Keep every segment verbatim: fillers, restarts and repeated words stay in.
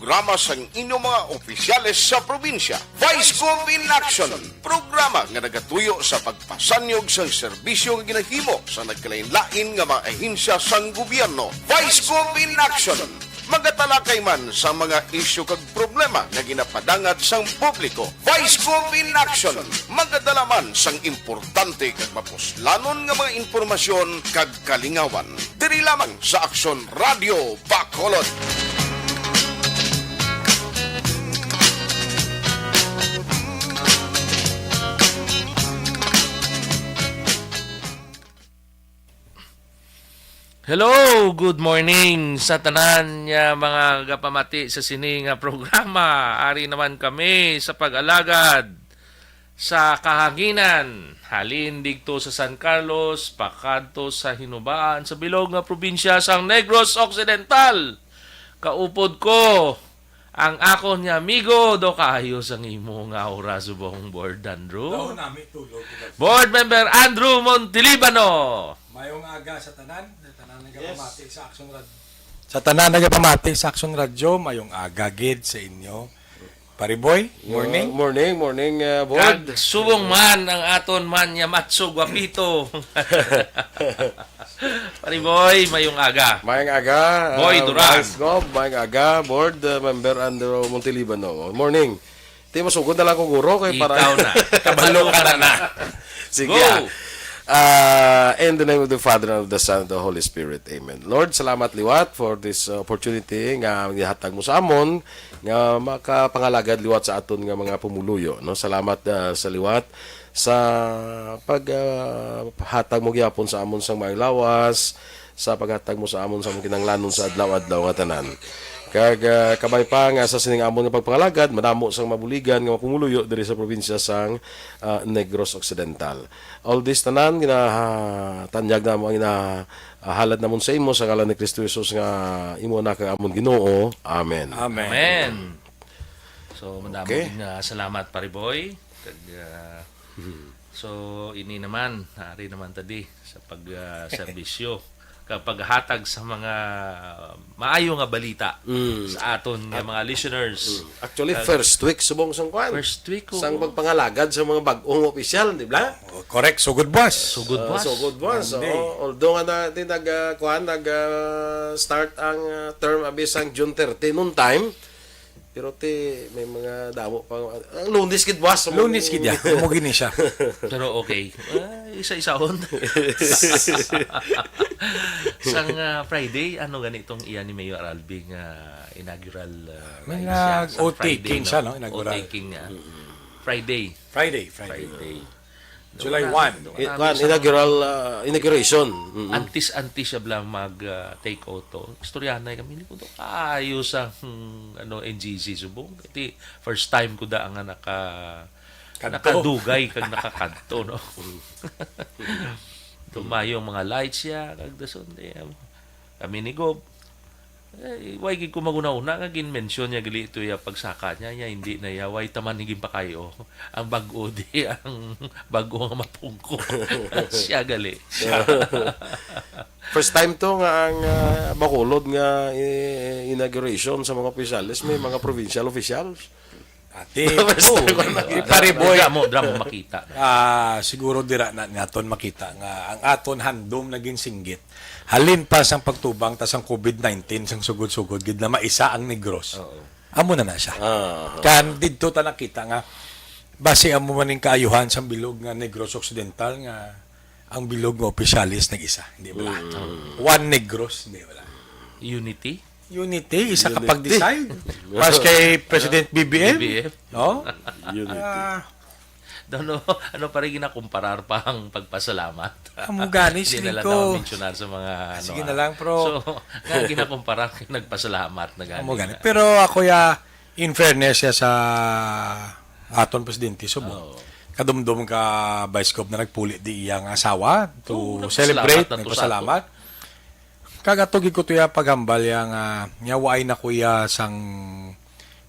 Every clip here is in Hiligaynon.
Programa sang inyong mga opisyales sa probinsya. Vice Gov in Action, programa nga nagatuyo sa pagpasanyog sang serbisyo nga ginahimo sa nagkalain-lain nga mga ahensya sang gobyerno. Vice Gov in Action, magatalakay man sa mga isyu kag problema nga ginapadangat sang publiko. Vice Gov in Action, magadala man sang importante kag mapuslanon nga mga impormasyon kag kalingawan. Diri lamang sa Aksyon Radio Bacolod. Hello, good morning sa tanan nga mga gapamati sa sini nga programa. Ari naman kami sa pag-alagad sa kahanginan, halin digto sa San Carlos pakadto sa Hinubaan, sa bilog nga probinsya sang Negros Occidental. Kaupod ko ang akon nga amigo, do kaayo sang imo nga aura subong, Board Andrew. Daw nami tulog. Board Member Andrew Montelibano. Mayong aga sa tanan, sa tanan nagapamati sa Aksyon Radyo. Sa tanan nagapamati sa Aksyon Radyo, mayong aga gid sa inyo. Pare Boy, morning. Uh, morning, morning, uh, Board. Kag subong man ang aton man nga matso gwapito. Pare Boy, mayong aga. Mayong aga, Boy uh, Duran. Vice Gov, mayong aga, Board, uh, Member Andrew Montelibano. Morning. Ti, masugod na lang ko, guro, kay para ikaw na. Kabalo ka na na. Sige, go. Ah. Uh, in the name of the Father, and of the Son, and of the Holy Spirit. Amen. Lord, salamat liwat for this, uh, opportunity nga gihatag mo sa amon nga makapangalagad liwat sa aton nga mga pumuluyo, no? Salamat, uh, sa liwat sa pag, uh, hatag mo gyapon sa amon sang maayong lawas, sa paghatag mo sa amon sa among kinahanglanon sa adlaw-adlaw nga tanan. Kag, ah, kabay pa nga sa sining amon nga pagpangalagad, madamo sang mabuligan nga mga pumuluyo diri sa probinsya sang, ah, Negros Occidental. All this tanan, ginatanyag namo ang ginahalad namon sa imo sa ngalan ni Cristo Jesus nga imo Anak kag amon Ginoo. Amen. Amen. Amen. So, madamo Okay. gid nga salamat, Pare Boy. Kag, ah, so, ini naman, ari naman ta di sa pag, ah, serbisyo, kag paghatag sa mga maayo nga balita Mm. sa aton nga At, mga listeners. Mm. Actually, Kag first week subong sang kwan. First week, Sang oo. pagpangalagad sa mga bag-ong opisyal, di ba? Oh, correct. Sugod buwas. Sugod Ah, buwas. sugod buwas. Monday. Oo. Although nga na, di nag, ah, kwan, nag, ah, start ang, ah, term abi sang June thirty noon time. Pero ti, may mga damo pa. Ang Lunes gid buwas. Lunes gid yan. Amo gini siya. Pero okay. Ah, isa-isahon. Sang, ah, Friday, ano gani tong iya ni Mayor Albi nga inaugural, ah, May ride siya nag-, sang oath Friday, taking no? siya, no? Inaugural. Oath taking niya. Mm. Friday. Friday, Friday. Friday. July Wala, one. wala Eh, kami kwan, sa inaugural, ah, inauguration. Mm-mm. Antis-antis siya bala mag, ah, take oath to. Istoryahanay kami, hindi ko to kaayo sa, hmm, ano, N G C subong. Iti first time ko da nga naka-, Kadto. nakadugay kag nakakadto, no? Tumayo ang mga lights siya, kag dason, di, um, kami ni Gob. Eh, way gid ko maghuna-huna nga gin-mention niya gali ito ya pagsaka niya, ya hindi na ya, way taman ni ginpakayo. Ang bag-o di, ang bag-o nga mapungko. Siya gali. First time to nga ang, ah, Bacolod nga, eh, inauguration sa mga opisyales, may mga provincial officials. Ati, First time oh, ko nakita. Pare Boy. Damo, damo makita. Ah, siguro dira na naton makita nga ang aton handom naging singgit. Halin pa sang pagtubang ta sang covid nineteen, sang sugod-sugod gid na maisa ang Negros. Oo. Amo na na siya. Ah. Kan didto ta nakita nga basi amo man ning kaayuhan sang bilog nga Negros Occidental nga ang bilog nga opisyalis nag-isa, hindi bala? Mm. One Negros, hindi bala? Unity? Unity, isa ka Unity. pag-decide. Mas kay President B B M, B B M. No? Unity. Ah. Dono, ano pa rin ginakumparar pa ang pagpasalamat? Amo gani, Hindi na lang siling ko. daw mensionar sa mga, Ah, ano, sige na ah. lang, pero So, nga ginakumparar kay nagpasalamat na gani Amo gani. na. Pero ako ya, in fairness ya sa aton presidente, subo. Oo. Kadumdum ka, Vice Gov, na nagpuli di iyang asawa to Oo, nagpasalamat celebrate, na to sa nagpasalamat. ato. Kag ato gid ko to ya paghambal ya nga, nga waay na ko ya sang,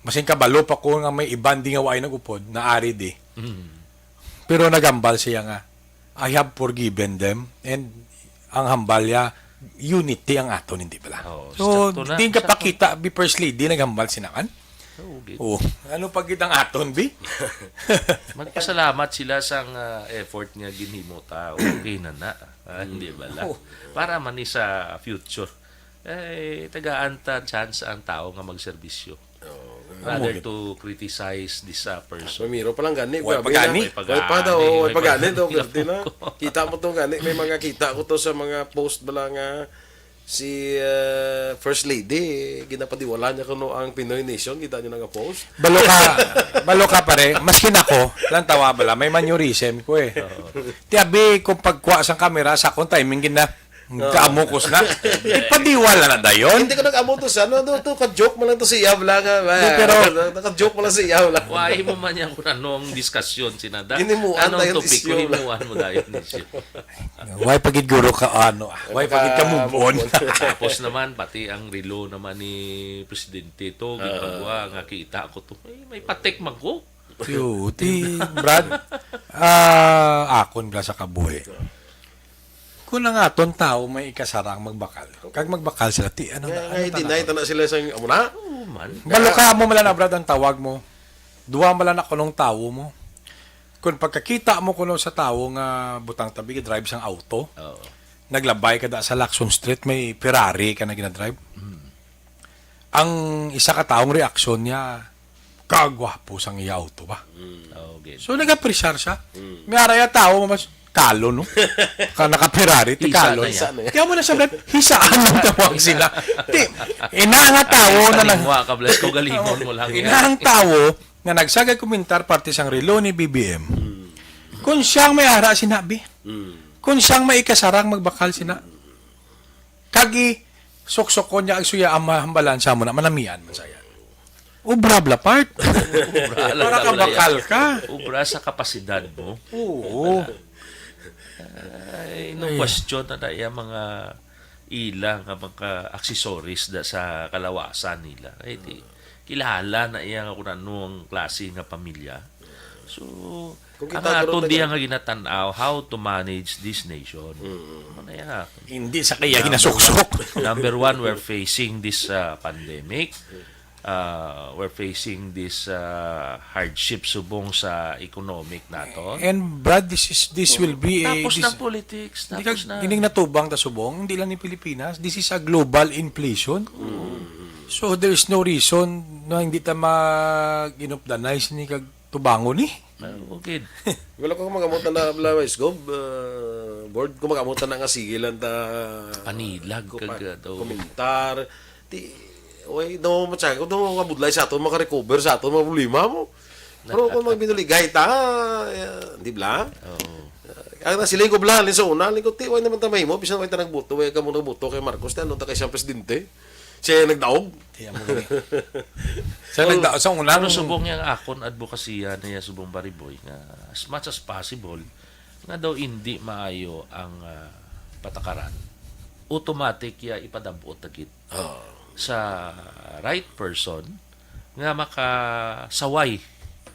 masing kabalo pa ko nga may iban di nga waay nag-upod, naari di. Mm. Pero naghambal siya nga, "I have forgiven them," and ang hambal ya, unity ang aton, hindi bala? Oo, so, sakto na, di ka sakto. Pakita, bi First Lady, naghambal sinakan? Oo, gid. Oo. Ano pa gid ang aton, bi? Magpasalamat sila sang, ah, effort nga ginhimo ta. Okay na na. Ah, hindi bala? Oo. Para man ni sa future. Eh, tagaan ta chance ang tao nga magserbisyo. Oo. Rather Amo gid. To criticize this, uh, person. Mamiro pa lang gani, Way grabe pa gani. Na. Way pa Way pa daw, daw, way way pa pa gani gani. Daw, pwerte na. Kita mo to gani, may mga kita ko to sa mga post bala nga si, uh, First Lady, ginapadiwala niya kuno ang Pinoy Nation, kita niyo na nga post. Balo ka, balo ka, pare, maskin ako, lang tawa bala, may mannerism ko eh. Oo. Ti abi, kung pagkuha sang kamera, sa akong timing gid na. Oo. Kaamukos na. Ipadiwala na dayon. Hindi ko nag-amo to sa, ano, to, to, ka-joke mo lang to siya, bala nga, ba? Hindi, pero ka-joke mo lang siya, bala. Why mo man yan kung anong diskusyon, sinada? Hindi mo, Anong antayin topic? Isyu, Kung bala. Himuan mo dayon isyu. Why pa gid guro ka, ano, ah? Why pa gid ka move on? Tapos naman, pati ang relo naman ni Presidente to, Ah. ginpagawa, nga kita ko to. May, may patek man ko. Yo, ti, Brad, ah, akon bala sa kabuhi. Kung ang aton tawo may ikasarang magbakal, kag magbakal sila, ti, ano na, Nga, ano nga, ta deny na? Ta na sila sang, amo na? Oo, man. Balo ka mo, mala na, Brad, ang tawag mo. Duwa mala na kunong tawo mo. Kung pagkakita mo kuno sa tawo nga butang tabi, drive sang auto, Oo. naglabay ka da sa Lacson Street, may Ferrari ka na ginadrive. Mm. Ang isa ka taong reaksyon niya, "Kagwapo sang iya auto ba?" Mm. Oh, okay. So, nag-appreciate siya. Mm. May ara ya tawo, mas kalo, no? Ka naka-Ferrari, ti Hisa kalo. Na ya. Hisa na ya. Kaya mo na sabi, hisaan ang tawag sila. Ti, ina nga tawo na nang Kalimwa ka, bless ko, galimon mo lang Ina yan. Ang tawo nga nagsagay komentar parte sang relo ni B B M. Mm. Kung siyang may ara sinabi, Mm. kung siyang may ikasarang magbakal sina, kag i-suksukon niya ang suya ang mahambalan sa amo na manamian man saya. Obra bala part. Obra lang Para ka bala kabakal yan. Ka. Obra sa kapasidad mo. Oo. Ay, no Ay. Question na na iya mga ila nga mga accessories da sa kalawasan nila. Ay, di, kilala na iya nga kung ano ang klase nga pamilya. So, Kung ang kita aton karon diya taga- nga ginatan-aw, how to manage this nation. Mm. Ano na yan? Hindi sa kaya Number ginasuksok. One, number one, we're facing this, uh, pandemic. Uh, we're facing this, uh, hardship subong sa economic nato. And Brad, this is, this will be a, Tapos this, na politics, hindi ka, tapos na. Hindi natubang ta subong, hindi lang ni Pilipinas. This is a global inflation. Mm. So there is no reason na hindi ta mag-inopdanize ni kag tubangon ni. Ah, okay. Wala ko magamot na bala, Vice Gov, ah, board ko magamot na nga sige lang ta Panilag ko kag, pa-, ah, daw. Komentar. Ti, way, daw, matyaga ko, daw, mabudlay sa aton, makarecover sa aton, mga problema mo. Pero kung magbinuligay ta, eh, di bala? Oo. Ah, ang nasiling ko bala, sa una, ling ko, ti, way naman ta mahimo, bisan way ta nagboto, way ka mo nagboto kay Marcos, ti, ano ta kay siyang presidente? Siya yung nagdaog. Kaya mo gani. Sa Pero, nagda-, sa una, pero nung subong yang akon advokasya niya subong Bariboy nga as much as possible nga daw hindi maayo ang, ah, patakaran, automatic ya ipadab-ot ta gid Oo. sa right person nga makasaway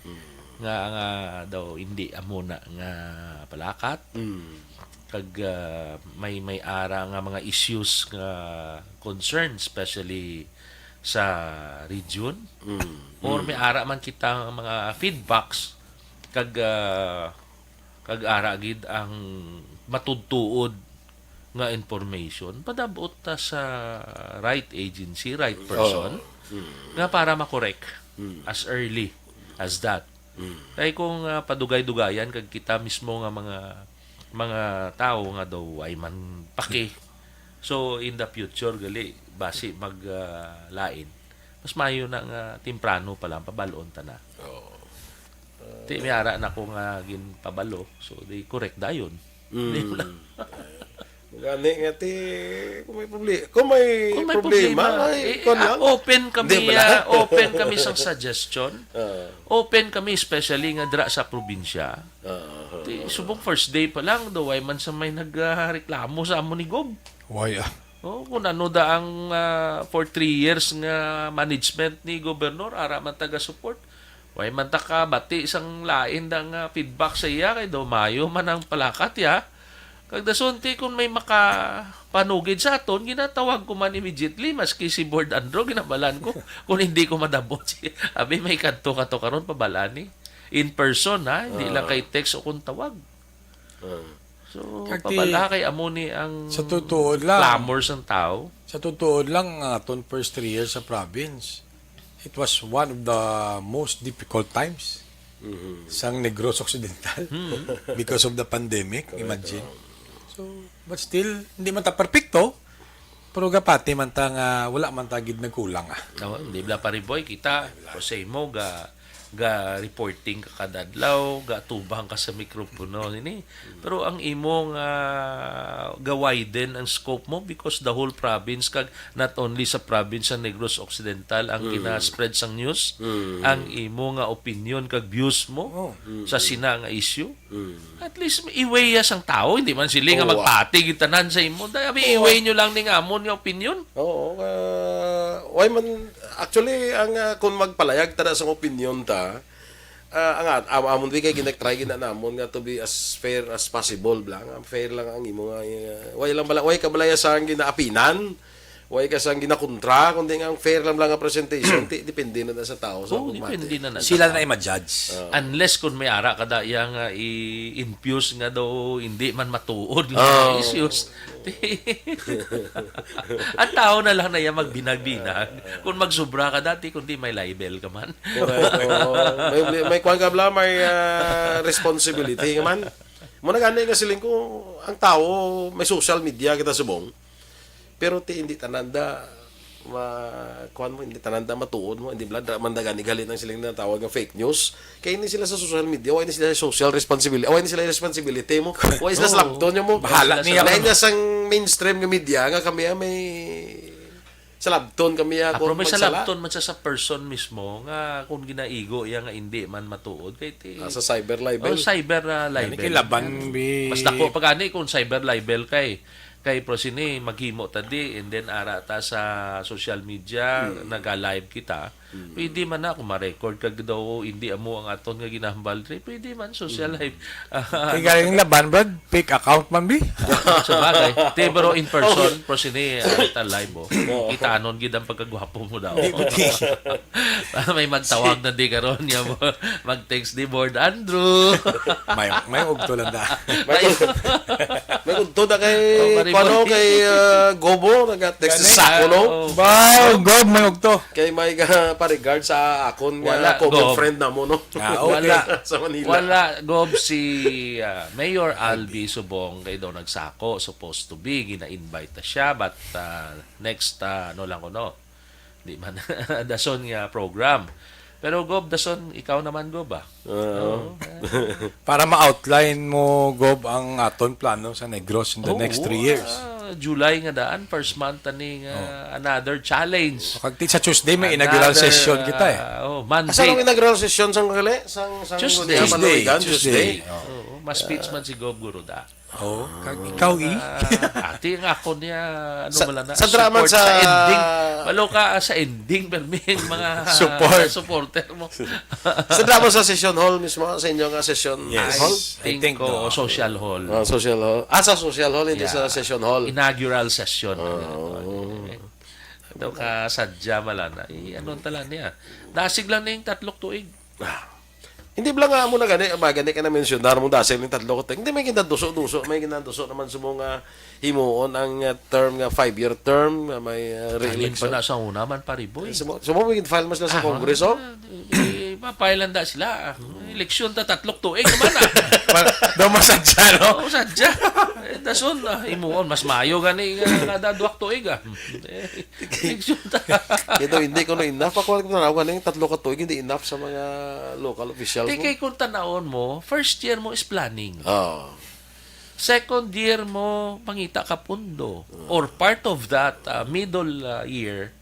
Mm. nga, nga daw hindi amo na nga palakat. Mm. Kag, ah, may, may ara nga mga issues nga concern, especially sa region. Mm. Or Mm. may ara man kita nga mga feedbacks, kag, ah, kag ara gid ang matudtuod nga information, padab-ot ta sa right agency, right person, Oo. Mm. nga para makorek Mm. as early as that. Mm. Kay kung, ah, padugay-dugayan kag kita mismo nga mga, mga tawo nga daw way man paki. So, in the future, gali, basi mag, ah, lain, mas maayo na nga temprano pa lang, pabal-on ta na. Oo. Ti, may ara na ko nga ginpabalo, so, di correct dayon. Mm. Di ba? Gani nga ti, kung may problema, kung may Kung may problema, problema, ay, eh, kwan ah, lang. Open kami, Di ba? Ah, open kami sa suggestion. Ah. Open kami, especially nga dira sa probinsya. Ah, ah, Ti, ah, subong ah. First day pa lang, daw ay man sa may nagreklamo sa amo ni Gob. Why, ah? Oh, kung ano da ang, ah, for three years nga management ni Governor, ara man taga-support. Way man ta kabati sang lain da nga feedback sa iya, kay daw maayo man ang palakat, ya. Kag dason ti, kung may makapanugid sa aton, ginatawag ko man immediately, maski si Board Andrew, ginabalan ko. Kung hindi ko madabot, si, abi, may kadto ka to karon, pabalani. In person, ha? Hindi lang Ah. kay text o kung tawag. Ah. So, Kag ti, pabala kay amo ni ang sa totoo lang, clamor sang tao. Sa totoo lang, ang aton first three years sa province, it was one of the most difficult times Mhm. sang Negros Occidental Mhm. because of the pandemic, Correct. imagine. So, but still, hindi man ta perpekto, pero gapati man ta nga wala man ta gid nagkulang, ah. Oo, hindi bala, pare boy, kita, Hindi bala. Jose mo, ga, ga reporting ka kada adlaw, ga tubang ka sa mikropono, ini. Pero ang imo nga ga-widen ang scope mo because the whole province kag not only sa province sa Negros Occidental ang Mm. gina-spread sang news, Mm. ang imo nga opinion kag views mo Oh. sa Mm. sina nga issue. Mm. At least i-weigh ya sang tao, hindi man sila nga Oo, ah. magpati gid tanan sa imo. Dahil Oo, i-weigh ah. nyo lang ning amon nga opinion. Oo, ah, why man, actually, ang, ah, kung magpalayag ta na sang opinion ta, ah, ang at-, am-, amon di kay ginag-try gina namon nga to be as fair as possible lang. Ang fair lang ang imo nga, ah, why lang bala, why ka balaya sang ginaapinan? Why ka sang ginakontra? Kundi nga ang fair lang, lang nga presentation, ti-, depende na, na sa tao, sa Oo, pagmati. Depende na, na sa Sila tao. na i-judge. Ah. Unless kung may ara ka da, iya nga i-infuse nga daw hindi man matuod nga Ah. issues. Ang tao na lang na iya magbinag-binag. Kung magsubra ka dati, kundi may libel ka man. Correct. Oo. May, may, may kwan ka bala, may, ah, responsibility ka man. Muna gani nga siling ko, ang tao, may social media kita subong. Pero ti hindi tanan da ma-, kuwan mo, hindi tanan da matuod mo, hindi bala, da-, man da gani gali nang siling na tawag nga fake news. Kay hindi sila sa social media, wala sila sa social responsibility, wala sila responsibility mo, wala sila Oo. salabton niya mo. Bahala Wala niya. sila Lain na sang mainstream nga media nga kami, ah, may salabton kami, ah, Ah, kung pero may magsala. salabton man siya sa person mismo nga kung ginaigo iya nga hindi man matuod, kay ti-, Ah, sa cyber libel. Oh, cyber, ah, Gani libel. kay laban, bi- Mas dako pa gani kung cyber libel kay Kay, pero sini, maghimo ta di, and then ara ta sa social media, Hmm. naga-live kita. Hmm. Pwede man na, kung ma-record ka daw, hindi amo ang aton nga ginahambal diri, pwede man, social Hmm. live. Ah, Kay galing laban, Brad, fake account man, bi? Sabagay. Te, pero in person, Okay. pero sini, ah, ta live, oh. Oo. Kitaanon gid ang pagkagwapo mo daw. Di, di. Para may magtawag na di karon niya mo. Mag-text di Board Andrew. May, may ugto lang da. May, may ugto na kay, Oh, Pariboy. kuno, kay, uh, Gobo, nag-text Gani, sa Sako, ah, no? oh. Wow, Gob, may ugto. Kay may ga-, pa-regard sa akon nga Wala, common Gob. friend na mo, no? Ah, okay. Wala. Sa Manila. Wala, Gob, si, ah, Mayor Albi Subong kay daw nagsako, supposed to be, gina-invite na siya, but, ah, next, ah, ano lang ko, no? Di man, dason nga program. Pero, Gob, dason, ikaw naman, Gob, ah. Oo. Oo. Para ma-outline mo, Gob, ang aton plano sa Negros in the Oo, next three years. ah, July nga daan, first month ani nga Oh. another challenge. Kag ti-, sa Tuesday, may inaugural Another, session kita, eh. ah, oh, Asa ang mandate. inaugural session sang kali? Sang, sang Tuesday. Gunyaman Tuesday, Luwigan? Tuesday. Tuesday. Oh. Oo, mas speech man si Gob Guruda. Oh, kag ikaw, eh? Ah, ati nga ako niya, ano Sa, man lang na, sa drama support sa sa ending. Walo ka, ah, sa ending, pero may mga Support. supporter mo. Sa drama sa session hall mismo, sa inyo nga session Yes. hall? I Think think ko, no. social hall. Ah, social hall. Ah, sa social hall, hindi Yeah. sa session hall. Inaugural session. Ah, oo. Ito ka sadya malana. I-, ano tala niya? Dasig lang ning tatlok tuig. Ah. Hindi bala nga amo na gani, ba gani ka na-mensionar mo dasig ning tatlo ka tuig. Hindi, may ginaduso-duso, may ginaduso naman sa mga himuon ang, uh, term nga five-year term nga may, uh, Kanin re-election. pa na sa una man, pare boy. Sa mo, sa mo, may file man sila sa Ah, Congress, oh. eh, eh, mapailan da sila, ah. Eleksyon ta tatlok tuig naman, ah. Ma-, daw masadya, no? Oo, sadya. Eh, dason, ah, himuon, mas mayo gani nga, nga da duwak tuig, ah. Eh, eleksyon ta. Kaya daw, hindi ko na enough. Ako, ang tanaw, ganing tatlo ka tuig, hindi enough sa mga local official Di mo. Kay kung tanawon mo, first year mo is planning. Oo. Second year mo, mangita ka pundo. Oo. Or part of that, uh, middle, uh, year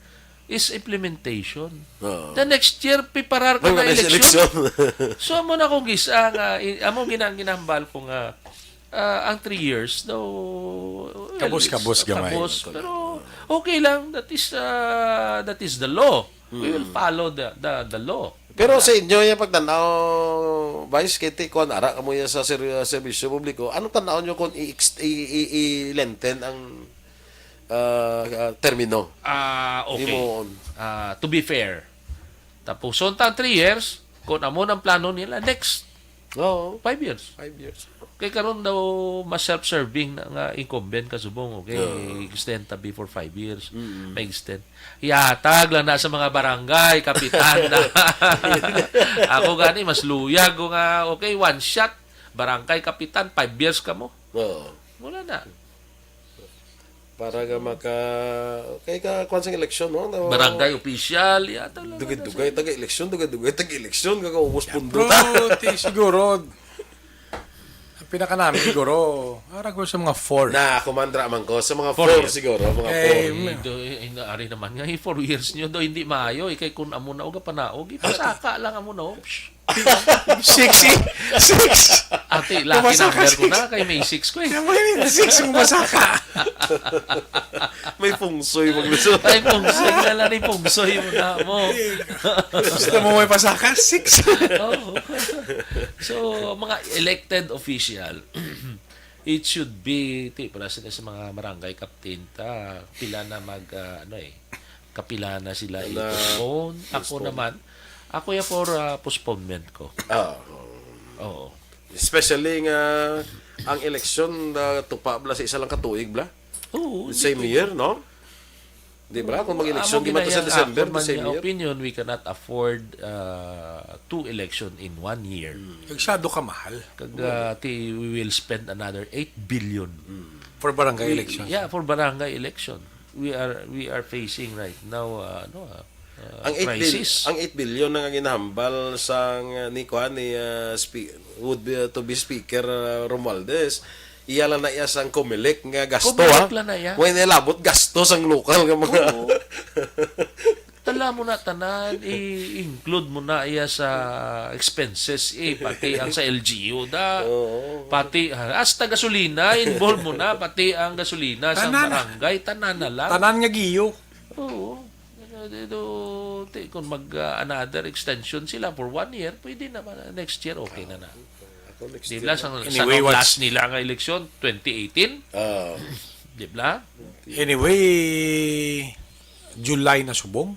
is implementation. Oo. The next year, piparar ka Wala na na sa eleksyon. eleksyon. So, amo na kung gisa nga, i-, amo gina-, ginahambal ko nga, ah, ang three years daw, well, Kabos-kabos it's gamay. kabos, pero okay lang. That is, ah, that is the law. We will Mm. follow the, the, the law. Pero sa inyo, yung pagtanaw, Vice, kay ti-, kuwan, ara kamo ya sa ser-, serbisyo publiko, ano tanaw nyo kung i-ex-, i-, i-, i-lengthen ang, ah, ah, termino? Ah, okay. Himuon. Ah, to be fair, tapos, so, ang three years, kung amo ang plano nila, next Oo. five years. Five years. Kay karon daw, mas self-serving na nga incumbent ka subong, okay, Oo. extend tabi for five years. Mm-mm. May extend. Ihatag lang na sa mga barangay kapitan na. Ako gani, mas luyag ko nga, okay, one shot, barangay kapitan, five years ka mo. Oo. Wala na. Para nga maka, kay ka, kuwan sang eleksyon, no? Na, Barangay official, yata lang. Dugay-dugay, taga-eleksyon, dugay-dugay, taga-eleksyon, kakaubos pundo ta. Bro, ti, siguro, ang pinaka namin siguro, ara ko sa mga four. Na, kumandra man ko, sa mga Four four years. siguro, mga Eh, four. Eh, do, eh, eh, ari naman nga, eh, four years nyo do, hindi maayo, eh, kay kun amo na og panaog, eh, pasaka lang amo na, oh. Psh. Six, eh. Six. Ate, lucky Pumasaka number ko six. na, kay may six ko, eh. Kaya mo yun, six ang pumasaka. May fungsoy maglusot. Ay, fungsoy na lang, eh, fungsoy mo na mo. Gusto mo may pasaka? Six. Oo. So, mga elected official, it should be, ti, para sila sa mga barangay captain, ta, pila na mag, ah, ano eh, kapila na sila Na i-postpone. Ako postpone. naman, ako ya for, ah, postponement ko. Ah. Oo. Especially nga ang eleksyon na tupa bla sa isa lang ka tuig bla. Oo, Same hindi year, no? Di ba? Kung mag-eleksyon, Amo di ba to sa ginaya, December, ako man December? nga opinion, we cannot afford, uh, two election in one year. Hmm. Masyado ka mahal. Kag, uh, ti, we will spend another eight billion. Hmm. For barangay We, election. yeah, for barangay election. We are, we are facing right now, uh, ano, uh, uh, Ang eight bil-, crisis. ang eight billion na nga ginahambal sang, uh, ni, kuan, ni, uh, spe-, would be, uh, to be Speaker, uh, Romualdez, iya lang na iya sang Comelec nga gasto, Comelec ha? lang na iya. Way na labot gasto sang lokal nga mga Oo. Tala mo na tanan, i-include mo na iya sa expenses, eh, pati ang sa L G U da. Oo. Pati, ah, hasta gasolina, involve mo na, pati ang gasolina sa Tanan. barangay, tanan na lang. Tanan nga giyo. Oo. Ano, di, do, ti, kung mag, ah, another extension sila for one year, pwede naman, ah, next year, okay na na. Ako next Di year ba, na. sang, Anyway, sang what's last nila nga eleksyon, twenty eighteen? Ah. Di ba? Anyway, July na subong.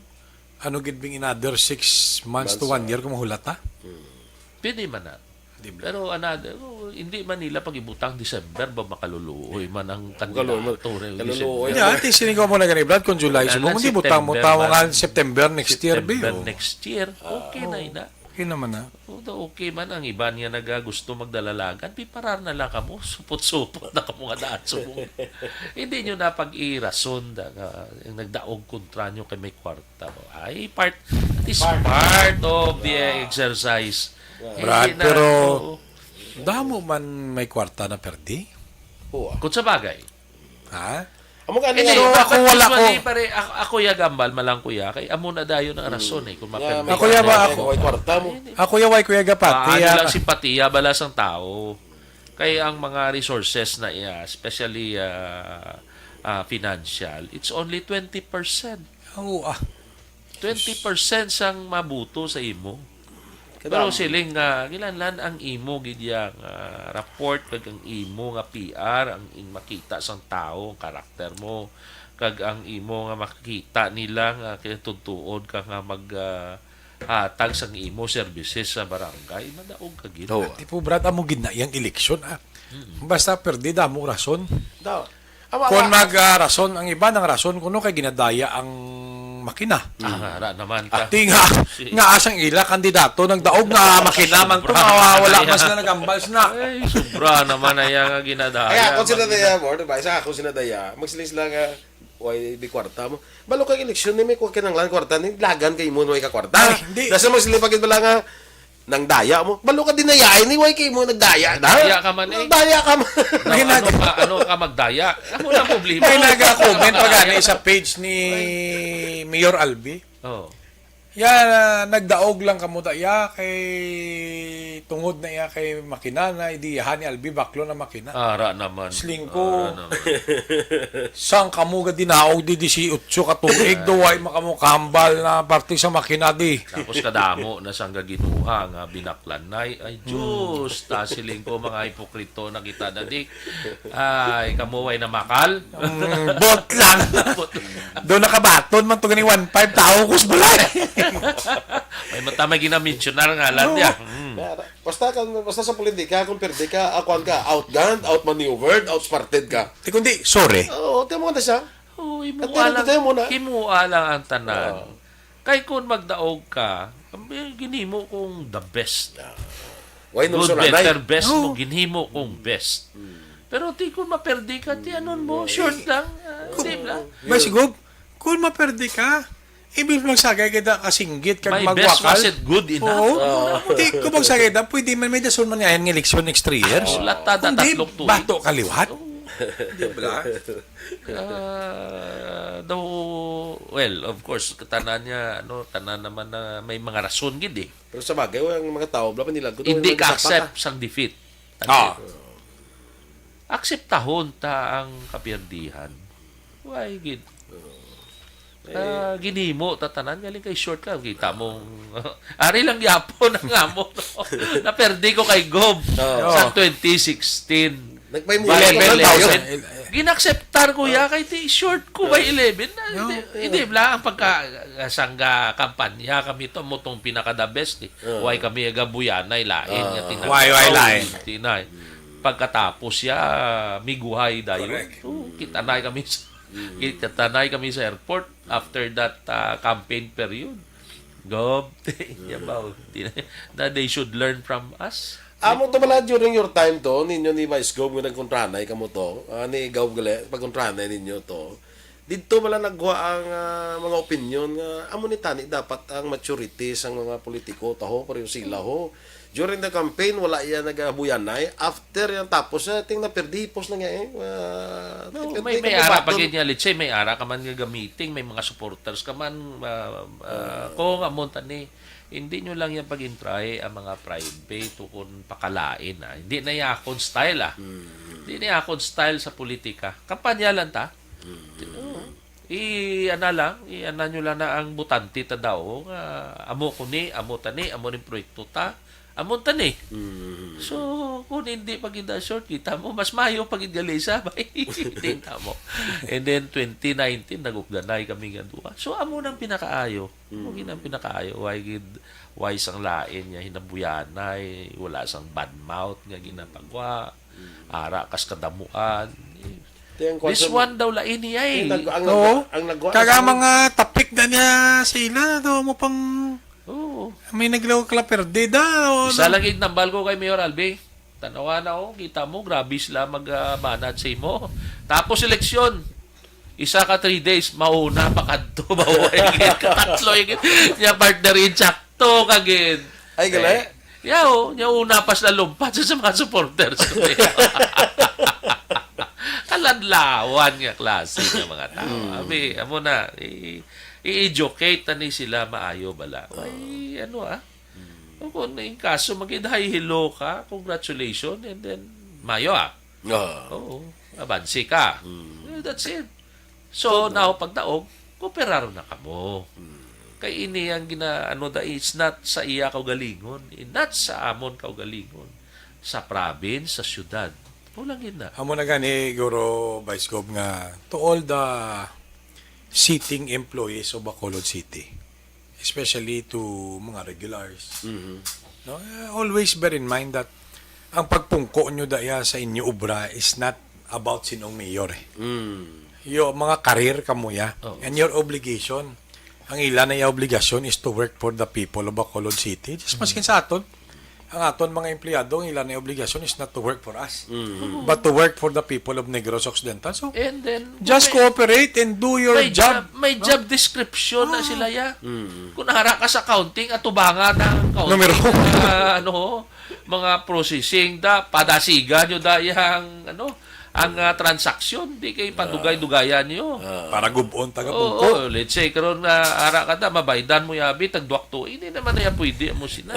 Ano gid bing another six months to Months, one ah. year kung mahulat na? Hmm. Pwede man na. Di ba? Pero another, oh, hindi man nila pag-ibutang December ba makaluluoy man ang Makaluluoy. kandidato, eh, Kaluluoy. December. Yeah, ati sini ko mo na gani, Brad, kung July Wala subong, na, hindi butang mo, September tawag man. nga September next year, September Bill. next year, okay na Oh. ina. Okay naman na. O, da, okay man ang iban nga naga gusto magdalalagan, piparar na lang kamo, supot-supot na kamo nga daan subong. Hindi nyo na pag-irason da nga yung nagdaog kontra nyo kay may kwarta mo. Ay, part, it is Part. part of the Ah. exercise. Yeah. Hindi Brad, na, pero oo. damo man may kwarta na perdi. Oo, ah. Kung sa bagay. Ha? Amo gani Hindi, nga, So, dapat ako wala usually, ko. pare, ako, ako ya gambal, malang ko ya, kay amo na dayon ang rason, eh, kung Nga, mapermi may Ako ya ba kwarta, ako? may kwarta mo. Ay, hindi. Ako ya, way ko ya gapati, Paano ah. lang simpatiya bala sang tao? Kay ang mga resources na iya, especially, ah, ah, financial, it's only twenty percent. Oo, ah. Twenty percent sang mabuto sa imo. Pero Kadam. siling nga, kinahanglan ang imo gid ya nga report kag ang imo nga P R ang in makita sang tawo, ang karakter mo, kag ang imo nga makita nila nga kinatudtuod ka nga mag, ah, hatag sang imo services sa barangay, madaog ka gid. Oo. Tipo, Brad, amo gid na iyang eleksyon, ah. Mm. Basta perdi, damo rason. Daw. Awa, Kon awa. mag, ah, rason, ang iba nang rason kuno kay ginadaya ang makina. Ah, ra naman ka. Ati nga, Si nga asang ila kandidato, nagdaog nga makina man to, Sobra mawawala naman man yan. sila, nagambal sila. Ay, sobra naman na yan nga ginadaya. Ay, ako sila Makina. daya, mo, diba? Sa ako sila daya, magsiling sila nga, "Way, di kwarta mo." Balo kay eleksyon ni may kwa-, kinanglan kwarta ni, lagan kay mo, way ka kwarta. Ay, hindi. Dasa magsiling pa gid bala nga, Nang daya mo. Balo ka dinayaan ni, way kay mo nagdaya na. Daya ka man eh. Daya ka man. Ano, May ano nag- ka, ano ka magdaya? Amo na problema. May naga-comment pa gani sa page ni Mayor Albi. Oh. Ya, nagdaog lang kamo da, ya, kay Tungod na iya kay makina na, idiyahan ni Albi baklo na makina. Ara naman. Slingko. Ara naman. Sang kamo ga dinaog di disiotso ka tuig, do way makamo kambal na parte sa makina di. Tapos kadamo na sang gaginuha nga binaklan na. Ay, ay, Diyos, ta siling ko, mga hipokrito na kita na di. Ay, kamo way namakal. Mm, bot lang. Bot. Do nakabaton man to gani one five tao kus balay. May mata may ginamensionar nga lang niya. Mm. Basta ka, basta sa politika, kung perde ka, akuan ka, outgunned, outmaneuvered, outsmarted ka. Di kundi, sorry. Oo, tiyan mo na siya. Oo, himuha At lang, tinututuyo mo na. Himuha lang ang tanan. Oo. Kay kung magdaog ka, ginhimo kong the best. Why no Good, so nanay? Better, best mo, No. Ginhimo kong best. Hmm. Pero di ko maperdi ka, ti anon mo, short lang, ah, Kung, same lang. Mas Gob, kung maperdi ka, ibil magsagay kita kasinggit kag My best magwakal. Wasn't good enough. Oo. Oo. Di ko magsagay ta, pwede man may dason man nga yan nga eleksyon next three years. Oh, latada Kung di, tatlong tuig. Bato ka liwat. Oo. Di ba? Ah, daw, well, of course, tanan niya, ano, tanan naman na may mga rason gid eh. Pero sa bagay, ang mga tao, wala pa nila, Hindi ka accept sang defeat. Ah. Akseptahon ta ang kapiyerdihan. Why gid? Oo. Ah, Eh, ginhimo ta tanan, galing kay short ka, kita mo. Ari lang gyapon ang amo, no? Naperdi ko kay Gob Oo. Sa twenty sixteen. Nagpahimo By ka eleven, eleven. Thousand. Ginakseptar ko ya kay ti short ko by eleven. Na, No. Hindi, hindi bla ang pagka sangga kampanya kami to mo tong pinaka the best eh. Oo. Why kami agabuyanay lain nga Ah. tinatawag Why, why lain? Tinay. Pagkatapos siya miguhay dayon. Correct. Oo, kita na kami sa Mm. kita na kami sa airport after that ah, campaign period. Gob, yabaw. Di na, na they should learn from us. Amo to bala during your time to, ninyo ni Vice Gob nga nagkontrahanay kamo to, ah, ni Gob gali, pagkontrahanay ninyo to. Didto bala nagwa ang ah, mga opinion nga amo ni tani dapat ang maturity sang mga politiko taho pareho sila ho. During the campaign wala iya nagabuyanay. After yang tapos sa ting naperdipos na nga eh. Ah, No, tipid may di ka may ara mabaton. Pag niya, let's say may ara ka man nga gamiting, may mga supporters ka man, ah, ah, kung amon tani, hindi nyo lang yan pag-intry ang mga private o kung pakalain ah. Hindi na ya akon style ah. Mm. Hindi na ya akon style sa politika. Kampanya lang ta. Mm. Oo. I-ana lang, i-ana nyo lang na ang butante ta daw nga amo ko ni, amo tani, amo ning proyekto ta, amo tani. Mm. So, kung hindi pa gid na short, kita mo, mas mayo pa gid gali sa bay. Tingnan mo. And then, twenty nineteen, nag-ugdanay kami nga duha. So, amo nang pinakaayo. Amo Mm. gid ang pinakaayo. Why gid, why sang lain niya, hinabuyanay, wala sang bad mouth nga ginapagwa. Mm. Ara kas kadamuan. Ti ang This kwan sa one daw lain niya eh. Ang nag-, ang Oo. nag-, ang nagwa Kaga sa mga topic na niya sila, daw mo pang Oo. may naglaw ka la perde da. O, Isa na- lagi nambal ko kay Mayor Albi. Tanawa na oh, kita mo, grabe sila mag-, ah, banat sa imo. Tapos eleksyon, isa ka three days, mauna pa kadto, maway gid, katatlo gid. Niya partner in sakto ka gid. Ay, gali? Eh, yaw, niya una pa sila lumpat sa, sa mga supporters. Kaladlawan nga klase nga mga tao. Mm. Abi, amo na, i-, i-educate na ni sila maayo bala. Oo. Ay, ano ah? Mm. O kung in kaso, magid-hi hello ka, congratulations, and then, mayo ah. Oo. Oo, abansi ka. Mm. Eh, that's it. So, Totoo. Now, pagdaog, kooperar na kamo. Mm. Kay ini ang gina-, ano da, it's not sa iya kaugalingon, eh, not sa amon kaugalingon, sa province, sa syudad. Mao lang gid na. Amo na gani, Guro Vice Gov, nga to all the sitting employees of Bacolod City, especially to mga regulars. Mhm. No, eh, always bear in mind that ang pagpungko nyo daya sa inyo obra is not about sinong mayor eh. Mm. Yo, mga karir kamo ya. Oo. And your obligation, ang ila na iya obligasyon is to work for the people of Bacolod City. Just Mm. maskin sa aton, ang aton mga empleyado, ang ila na iya obligasyon is not to work for us, Mm. but to work for the people of Negros Occidental. So, And then, just may, cooperate and do your may job. job, may No? job description na Oo. sila ya. Mm. Kung nahara ka sa accounting, atubangan ang accounting, Numero. ah, ano, mga processing, da, padasigan nyo da yang, ano, ang, ah, transaksyon, di kay padugay-dugayan nyo. Ah. Para gubon, taga Oo, Bungko. oo, let's say, karon nga ara ka da, mabaydan mo yabi, tagduwak to, hindi naman na yan pwede mo sina.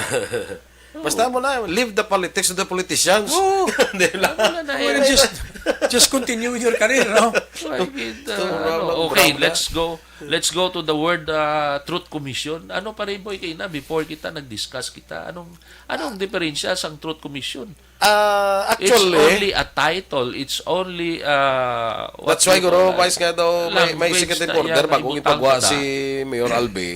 Basta mo na, leave the politics to the politicians. Oo. Di lang. Wala na, Well, eh. just, just continue with your career, no? Ay, kita, Ito, ano, wala, okay, wala. let's go. Let's go to the word, uh, Truth Commission. Ano, Pariboy, kay na, before kita nag-discuss kita, anong, anong diferensya sang Truth Commission? Ah, It's actually, only a title. It's only, uh, what that's why, you Guro, call, uh, Vice, nga daw may, may language executive na order iya bago may ipagwa butang ka. si Mayor Albi,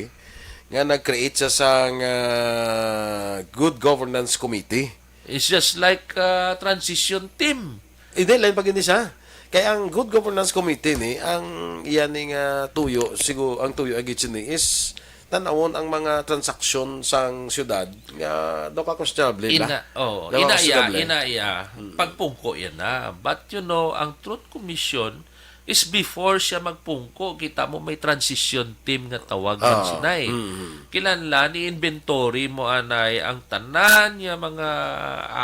nga nag-create siya sang, ah, Good Governance Committee. It's just like, uh, transition team. Hindi, lain pa gini siya. Kay ang Good Governance Committee ni, ang iya ni nga tuyo, sigu-, ang tuyo agi ni is tanawon ang mga transaksyon sang syudad nga daw ka questionable ba? Ina, oh, Daw ka ina iya, questionable. ina iya. Hmm. Pagpungko yan na. But you know, ang Truth Commission is before siya magpungko, kita mo may transition team nga tawag man Ah, sinay. mm. Kinahanglan i-inventory mo anay ang tanan nga mga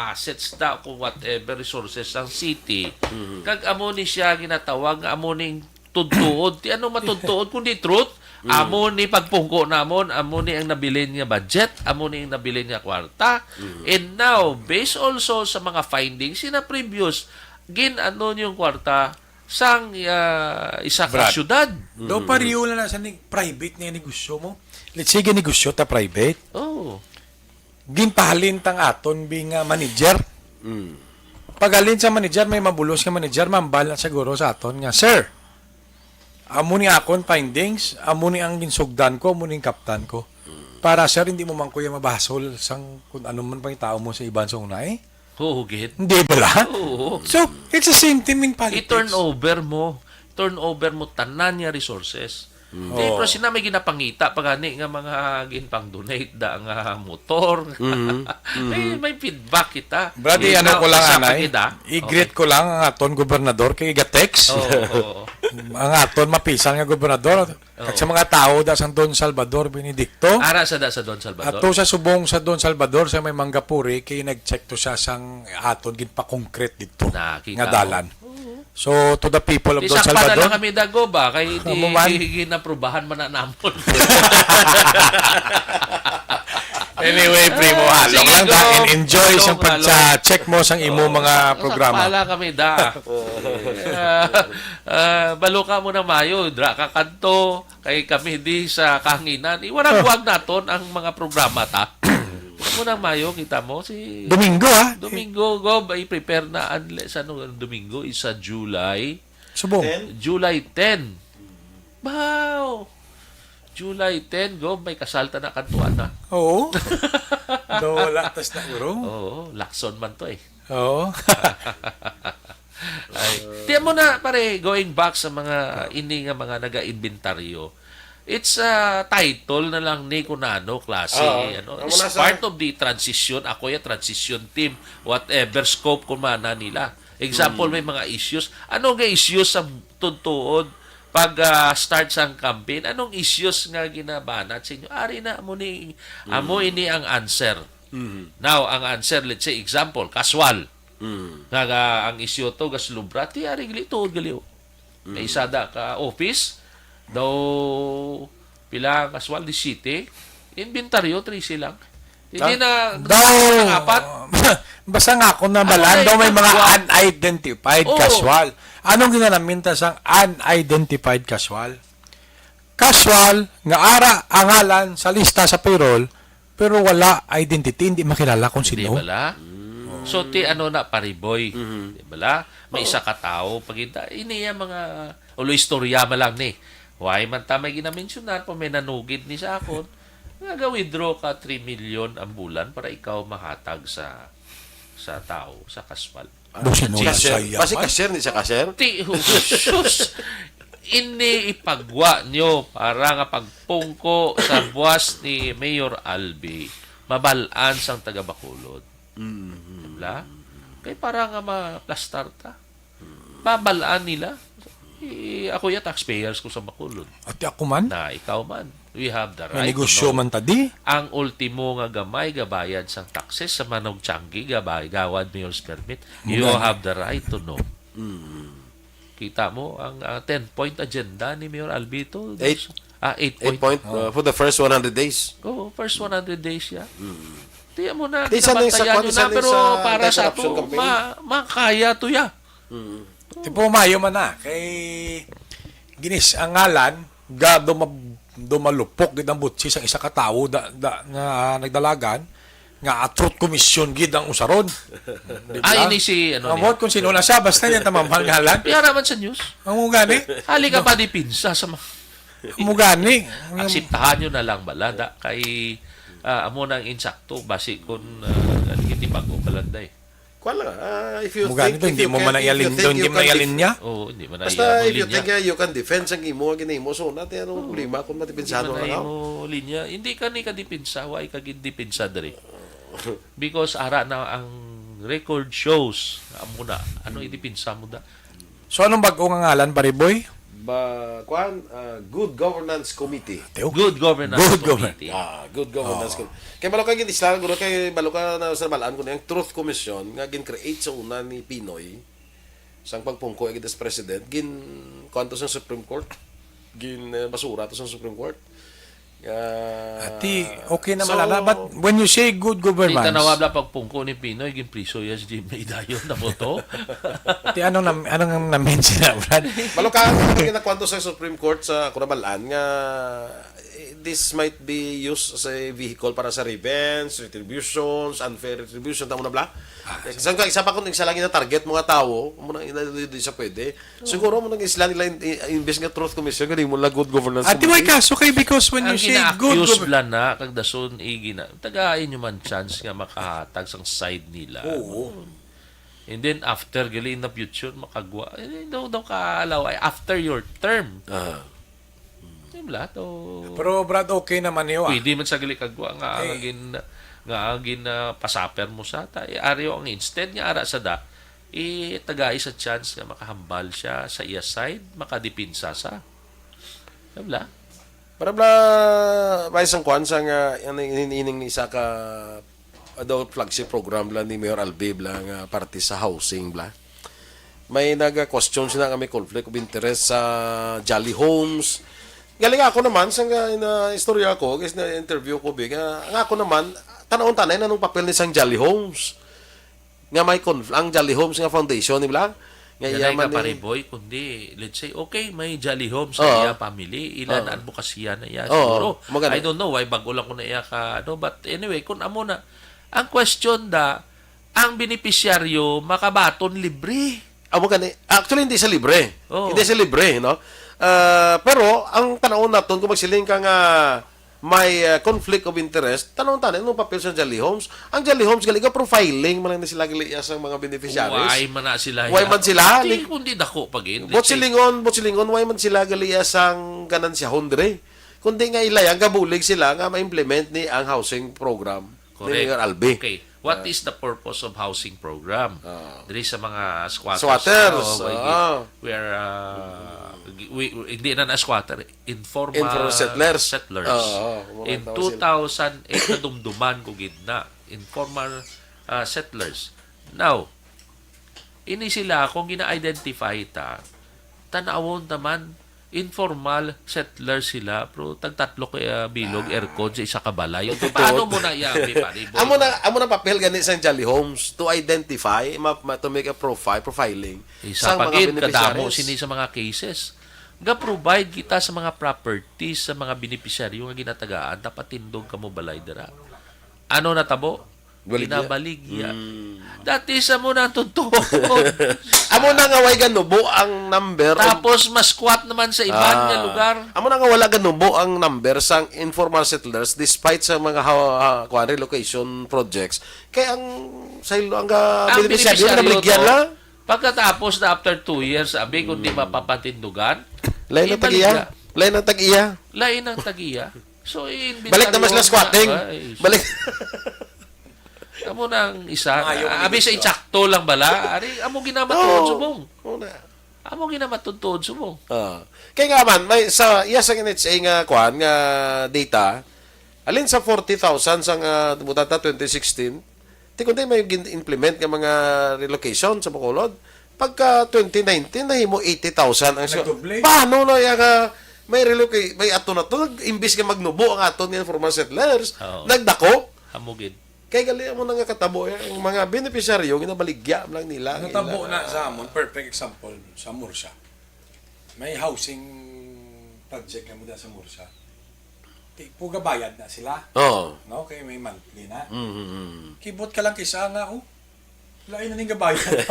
assets da kung whatever resources sang city. Mm. Kag amo ni siya ginatawag nga amo ning tudtuod. Ti ano matudtuod kundi truth? Mm. Amo ni pagpungko namon, amo ni ang nabilin nga budget, amo ni ang nabilin nga kwarta. Mm. And now, based also sa mga findings sina previous, gin-ano yung kwarta sang, ah, isa ka Brad. syudad. Daw Mm. pareho na lang sa ni-, private nga negosyo mo. Let's say, negosyo ta private. Oh. Ginpahalin tang aton bi nga manager. Mm. Paghalin sa manager, may mabulos nga manager, mambal na siguro sa aton nga, "Sir, amo ni akon findings, amo ni ang ginsugdan ko, amo ni ang kaptan ko." Mm. Para, sir, hindi mo man kuya mabasol sang kung ano man pang tao mo sa iban sa una eh. Oo, gid. Hindi bala? Oo. So, it's the same thing in politics. I-turn over mo. Turn over mo tanan nga resources. Mm. Di, Oo. pero sina may ginapangita pa gani nga mga ginpang-donate da nga motor. Mm. May, Mm. may feedback kita. Brad, Di, ano na, ko lang, isa pa anay? gid, ah. I-greet Okay. ko lang ang aton gobernador kay iga-text. Oo, oo. Ang aton mapisan nga gobernador. Kag Oo. sa mga tawo da sang Don Salvador Benedicto. Ara sa da sa Don Salvador. Ato sa subong sa Don Salvador sa may Mangapuri kay nag-check to siya sang aton ginpa-concrete dito Nakita nga mo. dalan. Oo. So, to the people of Di Don sakpan na Salvador. lang kami dago ba? Kay di Amo man. ginaprubahan man na namon. Anyway, Primo, Ah, halong sige, lang go. da and enjoy Halong, sa pagcha-check mo sang imo Oo. mga Sakpa programa. lang kami da. Ah, ah, balo ka mo na mayo, dra ka kadto, kay kami di sa kahanginan. Iwarag-wag naton ang mga programa ta. Mo nang mayo, kita mo, si Domingo, ah. Domingo, go, ba, i-prepare na, unless, ano, Domingo is sa July. Subong. Ten? July ten. Wow! July ten, go, may kasal ta na kadtuan na. Oo. Daw wala tas na, bro. Oo, Lacson man to eh. Oo. Ay, tiyan mo na, pare, going back sa mga ini nga mga naga-inventaryo, it's a title na lang ni kung ano klase, Oo. ano, Amo it's na sa part of the transition, ako ya transition team, whatever scope kung mana nila. Example, Mm. may mga issues. Ano nga issues sa tutuod pag, ah, start sang campaign? Anong issues nga ginabanat sa inyo? Ari na, amo ni, amo Mm. ini ang answer. Mhm. Now, ang answer, let's say, example, kaswal. Mm. Nga, nga ang isyu to, gaslubra, ti ari gali, tuod gali, oh. Mm. May isa da ka office, daw pila ang kaswal, di siyete. Inventaryo, trese lang. Hindi Ah, na, daw, ang apat. Basta nga ako na Ano malan, na daw may yung mga kaswal? unidentified Oo. kaswal. Anong ginanaminta sang unidentified kaswal? Kaswal nga ara ang ngalan sa lista sa payroll, pero wala identity, hindi makilala kung Di sino. bala? Mm. So, ti ano na, pariboy? Mhm. Di bala? May Oo. isa ka tawo, pag ita-, ini yung mga, ulo istorya man lang ni. Why man ta may ginamensyonar pa, may nanugid ni sa akon, nga ga-withdraw ka three million ang bulan para ikaw mahatag sa, sa tawo, sa kaswal. Ah, Busin mo si na cashier. saya Basi man. cashier ni sa cashier? Ti, sus! Ini ipagwa nyo para nga pagpungko sa buwas ni Mayor Albi, mabal-an sang taga Bacolod. Mm. Diba? Kay para nga maplastar ta. Mabal-an nila. Eh, ako ya, taxpayers ko sa Bacolod. Ati ako man? Na ikaw man. We have the May right to negosyo know. man ta di. Ang ultimo nga gamay, gabayad sang taxes sa manugtiyanggi, gabay, gawad, mayor's permit. You Muna. have the right to know. Mm. Kita mo ang, ah, ten-point agenda ni Mayor Albi to. Eight. Ah, eight Eight point. point, Oh. uh, for the first one hundred days. Oo, first one hundred days siya. Mm. Di mo na Di sa ning sa ginabantayan kwan, yun sa na, ning pero sa para sa anti-corruption ato, campaign. ma-, makaya to ya. Mm. Tipo, mayo man na. Kay, ginis, ang ngalan, ga, duma-, dumalupok gid ang butsi sang isa ka tawo da, da, nga nagdalagan, nga a truth commission gid ang usaron. Di ba? Ay, ni si, ano Ang niya? Buot kung sino na siya, basta niya tamamahal ngalan. Piyara man sa news. Ang mo gani? Hali ka pa dipinsa sa mga Amo gani. Akseptahan nyo na lang bala da kay, ah, amo nang insakto basi kun, ah, ano, hindi bag-o ka lang, day. Kuwan lang, ah, if you Amo gani think, to, if hindi you mo can, man if you naialin-, think hindi you mo can def- nailinya. Oo, hindi man Basta naialin if you linya. think nga you can defend sang imo nga ginahimo, so nati ano problema kung Hindi madipensahan man mo na lang. Imo linya. Hindi ka ni kadipinsa, wa ka gidipinsa diri. Because ara na ang record shows, amo na, ano idipinsa mo da? So, anong bag-o nga ngalan, Pariboy? Ba, kuan, ah, Good Governance Committee. Teo? Good Governance Good Committee. Ah, Good Governance Oh. Committee. Kay balo ka gid isla, guro, kay balo ka na sa balaan ko na yung Truth Commission nga gin-create sa una ni Pinoy, sang pagpungko gid as president, gin, kuan to sa Supreme Court, gin, eh, basura to sa Supreme Court. Ah, Ati, okay na so, malala, but when you say good Di governance, tanawa bla pagpungko ni Pinoy, ginpriso ya si Jimmy dayon na mo to. Ti, anong nam-, anong na-mention na, Brad? Malo ka, ang ginakuan to sa Supreme Court sa Kunabalan nga, eh, this might be used as a vehicle para sa revenge, retributions, unfair retribution, tamo na bla? Ah, Eh, sa, isa pa kung isa lang yung target mga tao, mo na, di, di, di siya pwede. Siguro mo nang isla nila in, in, imbes nga Truth Commission, gani mo lang Good Governance Ati, may Committee. Kaso kay, because when Ang you say good gina-accuse gov- bla na, kag dason, igina, tagain nyo man chance nga makahatag sang side nila. Oo. And then after, gali in the future, makagwa. Eh, daw, daw kaalaw, ay, after your term. Aha. Di bla? To, Pero, Brad, okay naman niyo, ah. Pwede man sa gali kagwa nga ang Eh. gin-, nga ang gin, ah, pasaper mo sa ta. Eh, ari ang instead nga ara sa da, itagai sa chance nga makahambal siya sa iya side, makadipinsa sa. Di bla? Para bla, may isang kwan sa nga, ano, in-, ining isa ka, ah, daw flagship program bla ni Mayor Albi bla nga parte sa housing bla. May naga-question sila nga may conflict of interest sa Jolly Homes. Galing ako naman, sa nga, na istorya ko, guys, na interview ko, big, ah, nga ako naman, tanawon tanay na nung papel ni sang Jolly Homes. Nga may conf-, ang Jolly Homes nga foundation, di ba? Nga Yan iya ay man ni kapariboy, kundi, let's say, okay, may Jolly Homes sa Oo. iya family, ila Oo. na advokasya na iya, Oo, siguro. Maganda. I don't know, why bago lang ko na iya ka, ano, but anyway, kung amo na, ang question da, ang beneficiaryo makabaton libre. Amo gani, actually, hindi sa libre. Oo. Hindi sa libre, no? Ah, pero, ang tanawon naton, kung magsiling ka nga, may, uh, conflict of interest, tanong tanan, anong papel sa Jolly Homes? Ang Jolly Homes, gali ka profiling man lang na sila gali sa mga beneficiaries. Why man na sila Why ya? man sila? Di, Lig- kundi dako pa gid. Bot silingon, bot silingon, why man sila gali sang ganansyahon dire? Kundi nga ilay, ang gabulig sila nga ma-implement ni ang housing program ni Correct. Mayor Albi. Okay. What Ah. is the purpose of housing program? Ah. Diri sa mga squatters. Squatters, Oh, we, ah. we are, uh, we, we, hindi na na squatter, informal Informal settlers. settlers. Oo, oo, mga In tao sila. two thousand eight, nadumduman ko gid na. Informal, uh, settlers. Now, ini sila, kung gina-identify ta, tanawon ta man, informal settlers sila, pero tagtatlo kay, ah, bilog, Ah. aircon sa isa ka balay. Totoo. Paano mo na iya, pare, boy? Amo na, amo na papel gani sa Jolly Homes to identify, ma-, ma-, to make a profile, profiling Isa sa pa mga gid, kadamo beneficiaries. sini sa mga cases. Ga-provide kita sa mga properties sa mga beneficiaryo nga ginatagaan, dapat tindog kamo balay dira. Ano natabo? Baligya. Ginabaligya. Mm. Dati sa mo na ang tutuod. Amo na nga way ganubo ang number of Tapos mas squat naman sa iban nga Ah. lugar. Amo na nga wala ganubo ang number sang informal settlers despite sa mga ha-, ha-, kuwan, relocation projects. Kay ang sa ilo, ang, ah, Ang beneficiaryo beneficiaryo nabligyan to, lang. Pagkatapos na after two years, abi, kung di Mm. mapapatindugan, Lain ang ibalik tag-iya. na. Lain ang tag-iya. Lain ang tag-iya. So, i-inventaryo Balik naman sila na. squatting. Ay, Balik. Amo na ang isa. Maayo kami Abi sa dito. Insakto lang bala. Ari, amo ginamatuod Oo. subong. Oo na. Amo ginamatuod subong. Ah. Kaya nga man, may sa, iya sa N H A nga, kuan, nga data, alin sa forty thousand sa nga, buta ta, twenty sixteen, ti kundi may gin-implement nga mga relocation sa Bacolod, pagka twenty nineteen, nahimo eighty thousand ang sa-, Nagdoble. Paano na iya nga may relocate, may ato na to, nag-, imbis nga magnubo ang aton nga informal settlers, Oo. nagdako. Amo gid. Kay gali mo na nga katabo, eh, ang mga benepisyaryo, ginabaligya lang nila ang Natabo ila. Na sa amon, perfect example, sa Murcia. May housing project kamo da sa Murcia. Ti-, po gabayad na sila. Oo. No? Kay may monthly na. Mm, mm, mm. Kibot ka lang kisa nga, oh, lain na ning gabayad.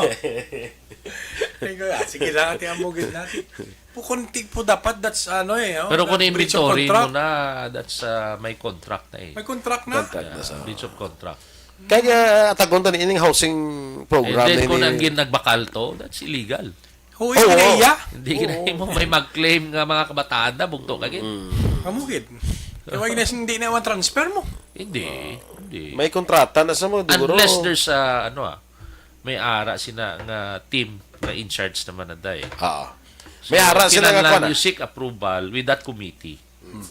Kay ko, ah, sige lang, ati amo gid natin. Pukon ti po dapat, that's ano eh, oh, Pero kung na-, breach of inventory mo contract. Na, that's, uh, may contract na eh. May contract na? Contract na Yeah, sa breach of contract. Kaya, uh, atagon tani ining housing program And then na kung ini. Ang gin-, nagbakal to, that's illegal. Huwag Oo. Kinaiya. Hindi Oo. Kinaiya mo may mag-claim nga mga kabataan na bugto ka gid. Mm. Amo gid. Kaya wag na hindi na transfer mo. Hindi, hindi. May kontrata na sa mo, siguro. Unless there's, uh, ano ah, may ara sina nga team nga in charge naman na day. Ah. So, may ara sila nga kinahanglan kuwan, ah. You seek approval with that committee. Mm. With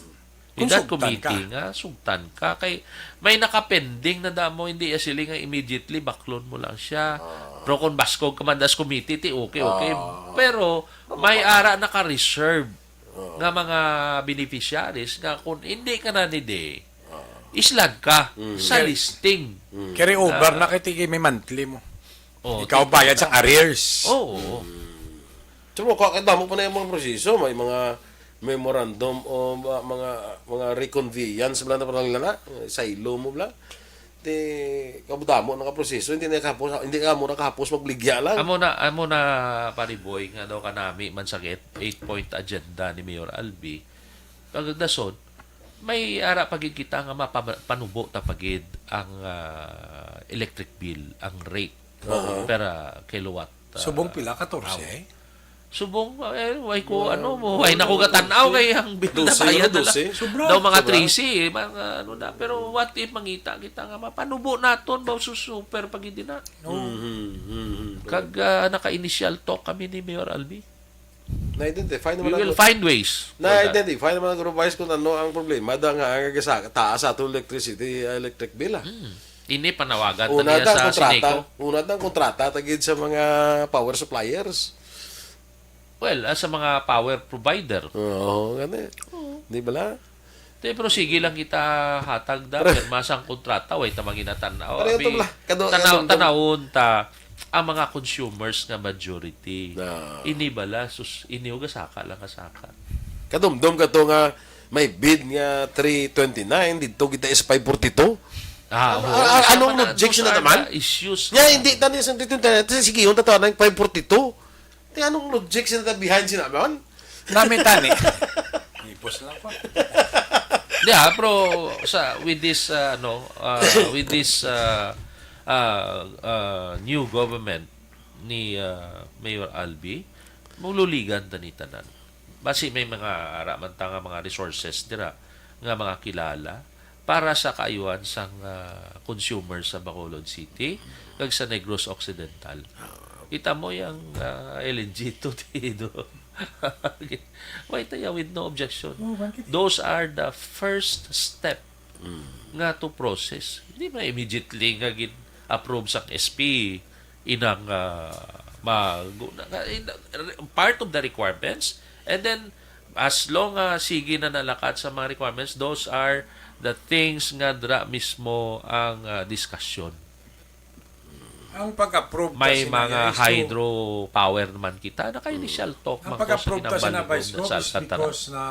Kung that sugtan committee ka. Nga sugtan ka kay may nakapending na damo, hindi ya sila nga immediately baklon mo lang siya. Ah. Pero kung baskog ka man das committee, ti okay, okay. Ah. Pero may ara naka-reserve Oo. Nga mga beneficiaries nga kung hindi ka na ni di, Oo. Islan ka Mm. Sa listing. Mm. Carry over Ah. Na kay tigi may monthly mo. Oh, Ikaw ti- bayad sang arrears. Oo. Mm. So, mo, kaya damo pa na yung mga proseso, may mga memorandum o ma-, mga, mga reconveyance bla na parang nila, silo mo bla. Di, kabudamo na ka proseso, hindi na kahapos, hindi ka mo nakahapos magligya lang. Amo na, amo na, Pare Boy, nga daw kanami man sa eight, eight-point agenda ni Mayor Albi. Kagagdason, may ara pa gid kita nga mapanubo ta pa gid ang, ah, electric bill, ang rate Aha. per, ah, kilowatt. Ah, Subong pila? Katorse? Hour. Subong, eh, way ko, Ah, ano mo, way na ko gatan-aw kay ang bill na Dose, bayad na lang. Dose. Sobra. Daw mga Sobra. Trese, eh, mga ano na. Pero what if mangita kita nga mapanubo naton ba su-, super pa gid na? No. Mhm, mhm. Kag, ah, naka-initial talk kami ni Mayor Albi. Na-identify We naman will ang find ways for that. Na-identify naman ang Group Vice kung ano ang problema da nga ang gasa-, taas sa atong electricity, ah, electric bill, ah. Hmm. Ini panawagan ta Una niya ta ang sa kontrata, Sineco. Una ta ang kontrata ta gid sa mga power suppliers. Well, ah, sa mga power provider. Oo, gani. Oo. Di bala? Te, pero sige lang kita hatag da, pirma sang kontrata, way ta manginatan-aw. Pareho to Abi, bala. Kado-, tanaw-, kadumdum. Tanawon ta ang mga consumers nga majority. Ah. Ini bala, sus, ini uga saka lang nga saka. Kadumdum ka to nga may bid nga three twenty-nine, dito kita is five forty-two. Ah, Ano, oo, ah, isa anong pa na, logic those na are naman? The issues Nga, na hindi tani sa three twenty-nine, sige, yung tatawa ng five forty-two. Di, anong logic sila ta behind sila, man? Nami tani. Ipos lang ko. Di, ah, pero sa, with this, ah, ano, ah, with this, ah, ah, ah, new government ni, ah, Mayor Albi, maluligan ta ni tanan. Basi may mga ara man ta nga mga resources dira nga mga kilala para sa kaayuhan sang, ah, consumer sa Bacolod City kag sa Negros Occidental. Ah. Kita mo yang, ah, L N G to, Tido. Wait, yeah, with no objection. Oh, bakit? Those are the first step Mm. nga to process. Hindi man immediately nga gin-approve sang S P inang, ah, mag-, na, na, in, part of the requirements, and then as long as sige na nalakat sa mga requirements, those are the things nga dra mismo ang, ah, discussion. Ang pag-approve May kasi mga na is to hydropower naman kita, naka-initial talk Ang man ko sa pag-approve kasi na kinambalugon Vice Gov sa is Alcantara. Because na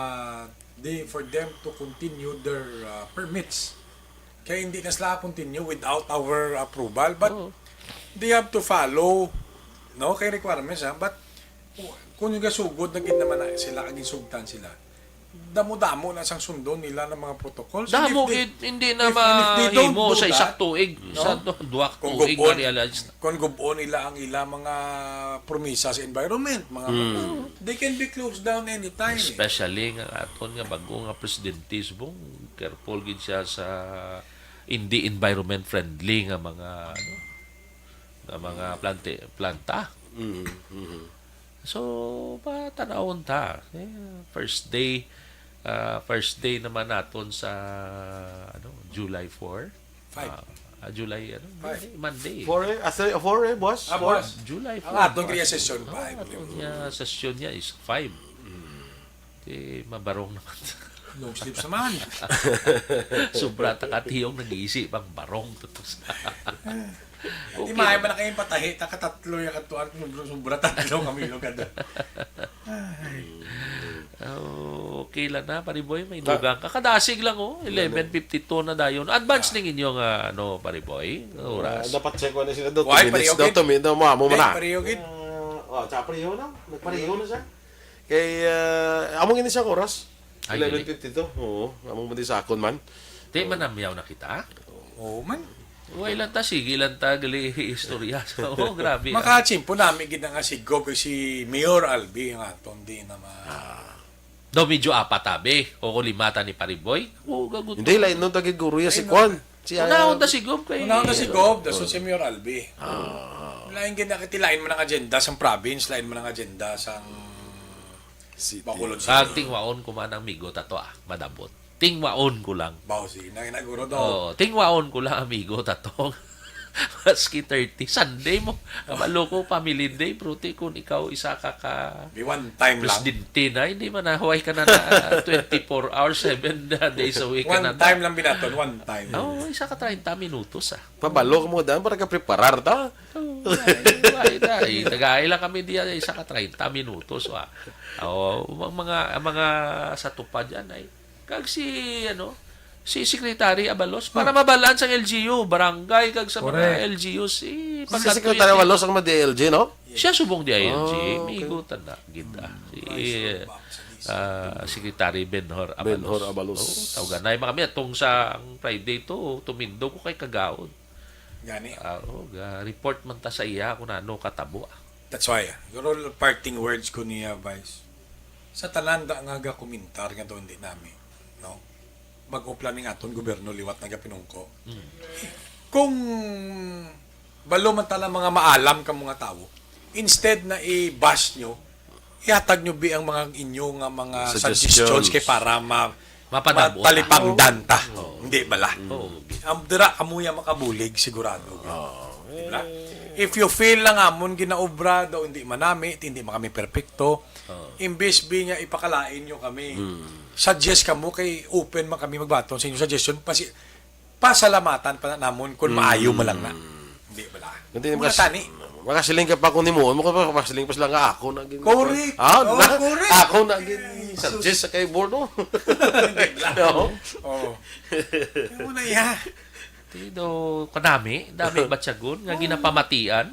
they, for them to continue their, uh, permits. Kaya hindi na sila continue without our approval. But Oo. they have to follow, no, kay requirements, ha? But kung yung gasugod na gid naman na sila, ang insugtan sila, damo-damo na sang sundon nila ng mga protocols. And Damo if they, gid, hindi na if, and if they don't mahimo do sa isa that, tuig, no? Sa du-, duha ka Kung tuig gubon, na-realize na. Kung gubon nila ang ila mga promisa sa environment, mga Hmm. they can be closed down anytime, eh. Especially nga aton nga bago nga presidente, subong careful gid siya sa hindi environment friendly nga mga, ano, nga mga plante-, planta. Mhm, mhm. So, patanawon ta. Eh, first day, ah, first day naman naton sa, ano, July four. Five. Ah, ah, July, ano, Five. Monday, Monday. Four, eh? Ah, sorry, four, eh, boss? Ah, Four? Boss. July Ang four, atong boss. Kaya session Ah, five. Atong niya session niya is five. Mm. Di, mabarong naman. Long sleeves naman. Sobra ta katiyong nag-iisi pang barong tutos. Di Okay. Maayo man na kayo patahi, ta katatlo yung katuan, sobra, sobra tatlo kami yung kada. Ay. Oh, okay lang na, pare boy, may Ah. dugang ka. Kadasig lang, oh, Ano? eleven fifty-two na dayon. Advance Ah. ning inyo nga, ano, pare boy, nga oras. Ah, dapat check ko na sila daw, Why, two minutes daw, pariugin? Two minutes daw, mo, amo mo Why, na. pariugin? Ah, oh, tsaka pariho na. Nagpariho na siya. Kay, ah, amo gini siya oras. Ay, eleven fifty-two. Oo, amo man di sa akon man. Di man namyaw na kita? Oo man. Uy, lang ta, sige lang ta, gali istorya. Oo, grabe, ah. Makachimpo nami gid nga si Gob kay si Mayor Albi nga aton di na ma- Ah. Daw medyo apat, abi. O, kung lima ta ni Pariboy. Oo, gagot. Hindi, lain nun, tagig guro ya si Ay, no. Kwan. Si, Unahon ah, ta si Gob kay Unahon ta si Gob, dason si Mayor Albi. Ah. Lain gid na kay lain man ang agenda sang province, lain man ang agenda sang Si Bacolod City. Kag tingwaon ko man ang migo ta to, ah, madabot. Tingwaon ko lang. Baw, sige na, ginaguro daw. Oo, tingwaon ko lang, amigo ta to. Maski thirty, Sunday mo. Kabalo ko, family day, pero ti kung ikaw isa ka ka Di one time lang. presidente na, hindi man na, huway ka na na twenty-four hours, seven days a week ka One na na. time lang binaton, one time. Oo, isa ka treinta minutos, ah. Pabalo ka mo daan para ka preparar ta. Oo, ay, ay, ay, tagai lang kami diya, isa ka treinta minutos, ah. Oo, ang mga, ang mga sa tupad yan ay, kag si, ano, si Secretary Abalos, para Hmm. mabalaan sang L G U, barangay, kag sa mga Correct. L G U, si Si pagkatuy Secretary yan. Abalos ang ma-D I L G, no? Siya subong D I L G, Oh, okay. migo ta na, gid, ah. Si, Vice or ah, Bob sa D C. ah, Secretary Benhur Abalos. Benhur Abalos. Oo, tawgan na yung mga mi, atong sa ang Friday to, tumindog ko kay kagaod. Gani. Ah, oo, ga-report man ta sa iya kung ano katabo, ah. That's why, ah, siguro parting words ko niya, Vice. Sa tanan da nga gakomentar nga daw hindi nami, no? Mag-upla ning aton gobyerno liwat nagapinungko. Mm. Kung balo man tala mga maalam ka mga tawo, instead na i-bash nyo, ihatag nyo bi ang mga inyo nga mga Suggestions. suggestions kay para ma-, Mapadabot. matalipangdan ta. Oo. Hindi bala? Oo. Ang dira kamo ya makabulig sigurado. Oo. Di ba? If you feel lang amon ginaobra daw hindi manami, hindi man kami perpekto, Oo. imbis bi nga ipakalain nyo kami, Hmm. suggest kamo kay open man kami magbaton sa inyong suggestion. Pasi-, pasalamatan pa na namon kung Hmm. maayo man lang na. Hindi bala? Hindi Mga mas, tani. Makasiling ka pa kung nimo, mo ka pa, makasiling pa sila nga ako na gin-, Correct. Ah, Oh, na? correct. Ako na gin-, Yes. suggest sa kay board, oh. Hindi bala? Oo. Oo. Ano na iya? Ti do kanami, dami batyagon nga Oo. ginapamatian.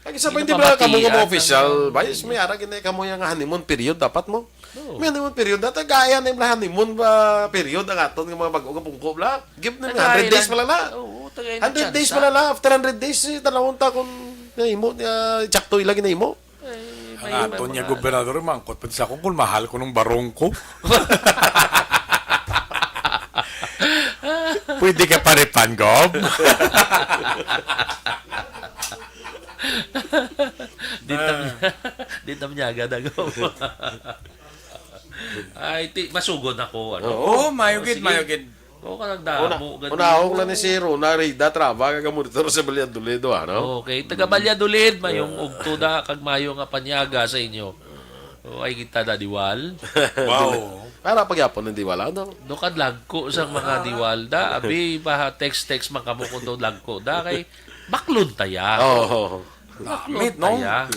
Ang isa pa, hindi ba kamo nga mga Ginapamatian official, ang Vice? May ara gini kamo yung honeymoon period, dapat mo. Oo. May honeymoon period. Dati gaya na yung honeymoon ba period ang aton nga mga bago nga pungko, bla? Give na Tagay hundred days lang. pala na. Oo, tagay na Hundred days tsansa. pala na. After hundred days, eh, tanawon ta kung nahimo niya, tsakto ila ginahimo. Ay, Ang may aton mga niya gobernador, mangkot pa sa akong kung mahal ko nung barong ko. Pwede ka pa refund, Gob? Di tam-, Ah. di tam niya agad ako. Ay, ti-, masugod ako, ano? Oo, mayo Oh, gid, sige. mayo gid. Oo, ka nagdamo, Una, gani. unahon na ni si Rona Rida Traba, kag monitor sa Valladolid, ano? Okay, taga Valladolid, mayong Ah. ugto da, kag mayo nga panyaga sa inyo. O, ay kita da diwal. Wow. Para pagyapon ng diwal, ano? Do ka dlagko sa mga diwal da. Abi, pa text-text man kamo kung do dlagko da. Kay baklon taya. Oo. Baklon Namit, no? taya.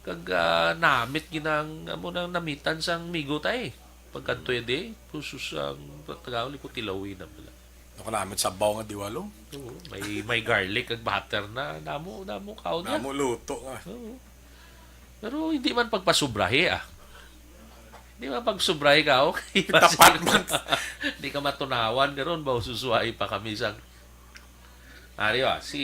Kag, ah, namit ginang, amo nang namitan sang migo tay. Pagkadto ya di, puso sang Tagalog, ko tilawi na pala. Naku, namit sabaw nga diwal, oh. Oo, may, may garlic kag butter na. Damo, damo kaon niya. Damo luto nga. Oo. Pero hindi man pagpasubrahi, ah. Hindi man pagsubrahi ka, okay. Tapat man. Hindi ka matunawan, karon ba, susuway pa kami sang Ari, ah, si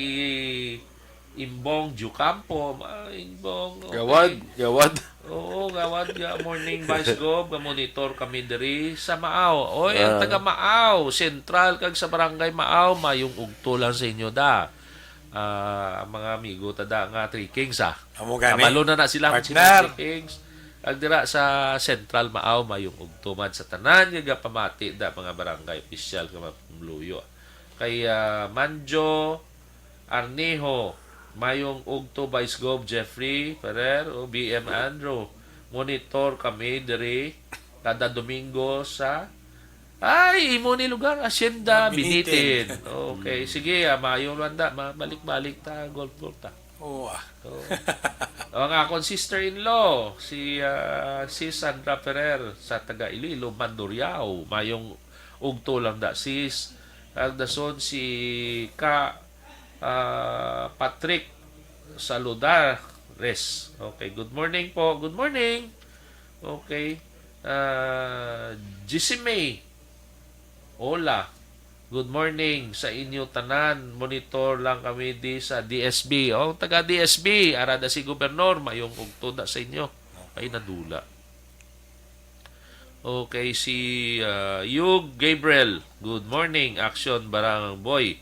Imbong Jucampo, ah, Imbong, okay. Gawad, gawad. Oo, gawad, ga-, morning, Vice Gov, ga-monitor kami diri sa Maaw. Oy, ang Ah. taga Maaw Central kag sa Barangay Maaw, mayong ugto lang sa inyo da. Ah, ang mga amigo ta da nga Three Kings, ah. Amo gani. Kabalo na na sila kung sino Partner. Three Kings. Kag dira sa Central Maaw, mayong ugto man sa tanan nga gapamati da mga barangay opisyal nga mapumluyo. Kay, ah, Manjo Arnijo, mayong ugto, Vice Gov Jeffrey Ferrer, o B M Andrew. Monitor kami diri kada Domingo sa Ay, imo ni lugar, Hacienda Binitin. Binitin. Okay, sige, ah, maayo lang da, mabalik-balik ta, golf ball ta. Oo, ah. Oo. Ang akon sister-in-law, si, ah, si Sandra Ferrer sa taga Iloilo, Mandurriao. Mayong ugto lang da, sis. Ang dason si Ka, ah, Patrick Saludares. Okay, good morning po. Good morning. Okay. Ah, Jisime. Hola. Good morning sa inyo tanan. Monitor lang kami di sa D S B. O, taga D S B, ara da si Gobernador, mayong ugto da sa inyo. Ay, nadula. Okay, si, ah, Yug Gabriel. Good morning, Action Barang Boy.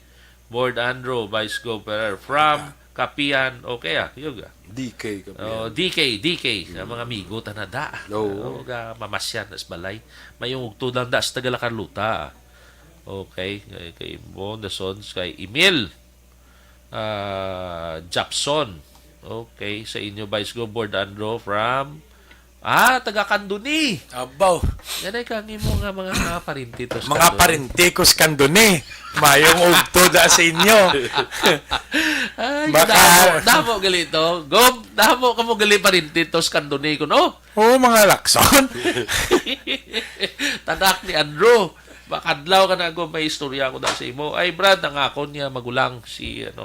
Board Andrew, Vice Gov Ferrer. From Kapihan. Okay, ah, Yug, ah. D K Kapihan. Oh, D K, D K. Ang mga amigo, tanada. Oo. Oh, ga, mamasyan, nas balay. Mayong ugto lang da sa taga La Carlota. Okay, kay, kay Bon, the Sons, kay Emil, ah, Japson. Okay, sa inyo, Vice Gov, Board Andro, from, ah, taga Candoni. Abaw. Yan ay kang imo nga mga, mga parente to sa Mga Candoni. Parente ko sa Candoni. Mayong ugto da sa inyo. Ay, Baka damo, damo gali to. Gob, damo ka mo gali parente to sa Candoni ko, no? Oo, mga Lacson. Tanak ni Andrew. Makadlaw ka na ako, may istorya ako na sa imo. Ay, Brad, ang akon niya magulang si, ano,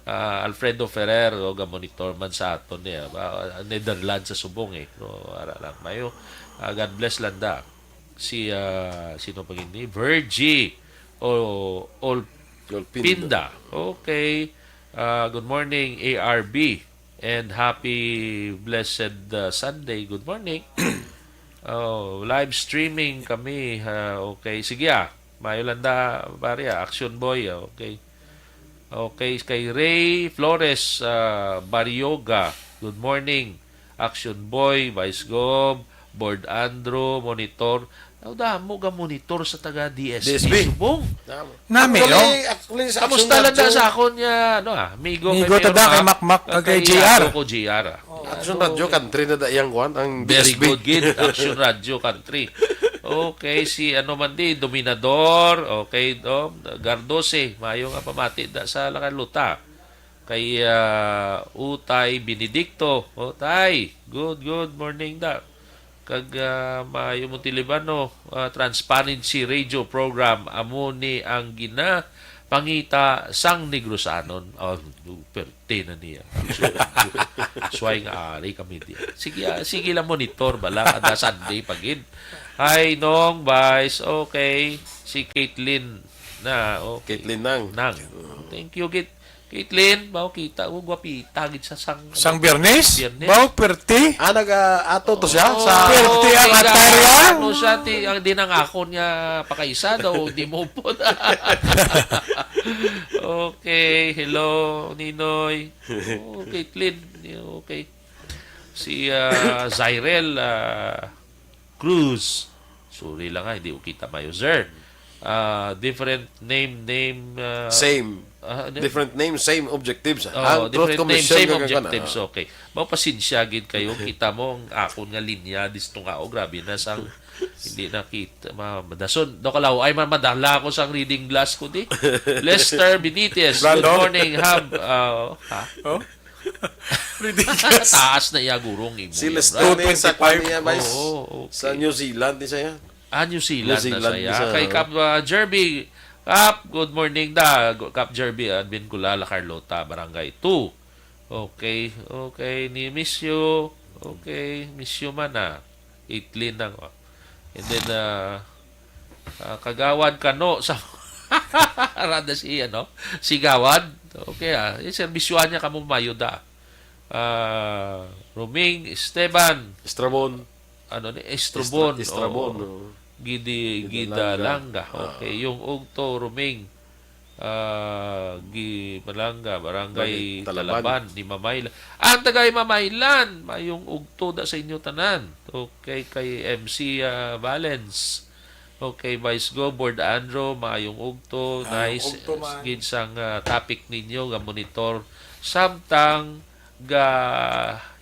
ah, Alfredo Ferrer, o ga-monitor man sa aton niya. Ba, Netherlands sa subong eh. Pero ara lang, mayo. Ah, God bless lang da. Si, ah, sino pa gini? Virgie o Olpinda. Olpinda. Okay. Ah, good morning, A R B. And happy blessed, uh, Sunday. Good morning. Oh, live streaming kami. Ah, okay. Sige, ah. Mayo lang da, pare, ah. Action Boy, ah. Okay. Okay. Kay Ray Flores, ah, Barioga. Good morning. Action Boy, Vice Gov, Board Andrew, Monitor. Aw, damo ga monitor sa taga D S P D S P. Subong. Damo. Nami, Actually, oh. Actually, sa Kamusta Action lang na Radyo, sa akon niya, ano, ah, amigo Amigo kay tada, Mayor kay Mac, Mac, Mac, kay kay J R. Amigo ko, J R, ah. Oh, Action Radyo Country na da iyang kuwan, ang Very D S P. Good, gid. Action Radyo Country. Okay, si ano man di, Dominador, okay, Dom, Gardose, mayo nga pamati da sa La Carlota. Kay, ah, Utay Benedicto, Utay, good, good morning da. Kag, ah, maayo mo tilibano, ah, Transparency Radio Program, amo ni ang ginapangita sang Negrosanon. Oh, perte na niya. Suway nga ari kami di. Sige, ah, sige lang monitor, bala, kada Sunday pa gid. Hi, Nong, Vice, okay. Si Caitlin na, okay. Caitlin Nang. Nang. Thank you, gid. Caitlin, bawo kita, oh, gwapita gid sa sang, Sang ano, Biyernes? Biyernes. Bawo, perte. Ah, nag-, ah, ato to siya? Oo, Sa perte ang kaya atarya? Ano siya, ti-, ang dinangakon niya, pakaisa daw, di mo po. Okay, hello, Ninoy. Oh, Caitlin, okay. Si, ah, Zyrel, ah, Cruz. Sorry lang, ah, hindi ko kita mayo, sir. Ah, different name, name, ah, Same. Ah, ano? Different name, same objectives. Oh, Ang truth different name, commission same ka, ka, objectives. Kana. Okay. Mapasensya gid kayo. Kita mo ang akon nga linya disto nga, oh, grabe na sang hindi nakita. Ma-, madason. Do kalaw ay man madala ko sang reading glass ko di. Lester Benitez, Brando? Good morning, Hab. Ah, ha? Oh? Ridiculous. Taas na iya gurong imo. Si Lester Brad. Ni sa Two twenty-five. Kanya, Vice. Oo, okay. Sa New Zealand ni siya. Ah, New Zealand New Zealand na siya. Ni siya, Kay no? Kap, ah, Jerby. Kap, good morning da. Gu-, Kap Jerby, Admin Kulala, Carlota, Barangay two. Okay, okay. Ni miss you. Okay, miss you man, ah. Itlin lang, oh. And then, ah, ah, Kagawad Kano sa Rada si, ano, si Gawad. Okay, ah. Yung serbisyuhan niya kamo mayuda. Ah, Roming Esteban. Estrabon. Ano ni? Estrabon. Estra-, Estrabon, Oo. oo. Gidi-, Gidalanga. Gidalanga. Ah. Okay. Yung ugto, Roming. Ah, Gi-, Malanga, Barangay Barangay Talaban. Talaban, ni Mamaylan. Ang taga Mamaylan, mayong ugto da sa inyo tanan. Okay, kay M C, ah, Valens. Okay, Vice Go, Board Andro, mayong ugto. Mayong Nice, ugto, man. Gid sang, ah, topic ninyo nga monitor. Samtang ga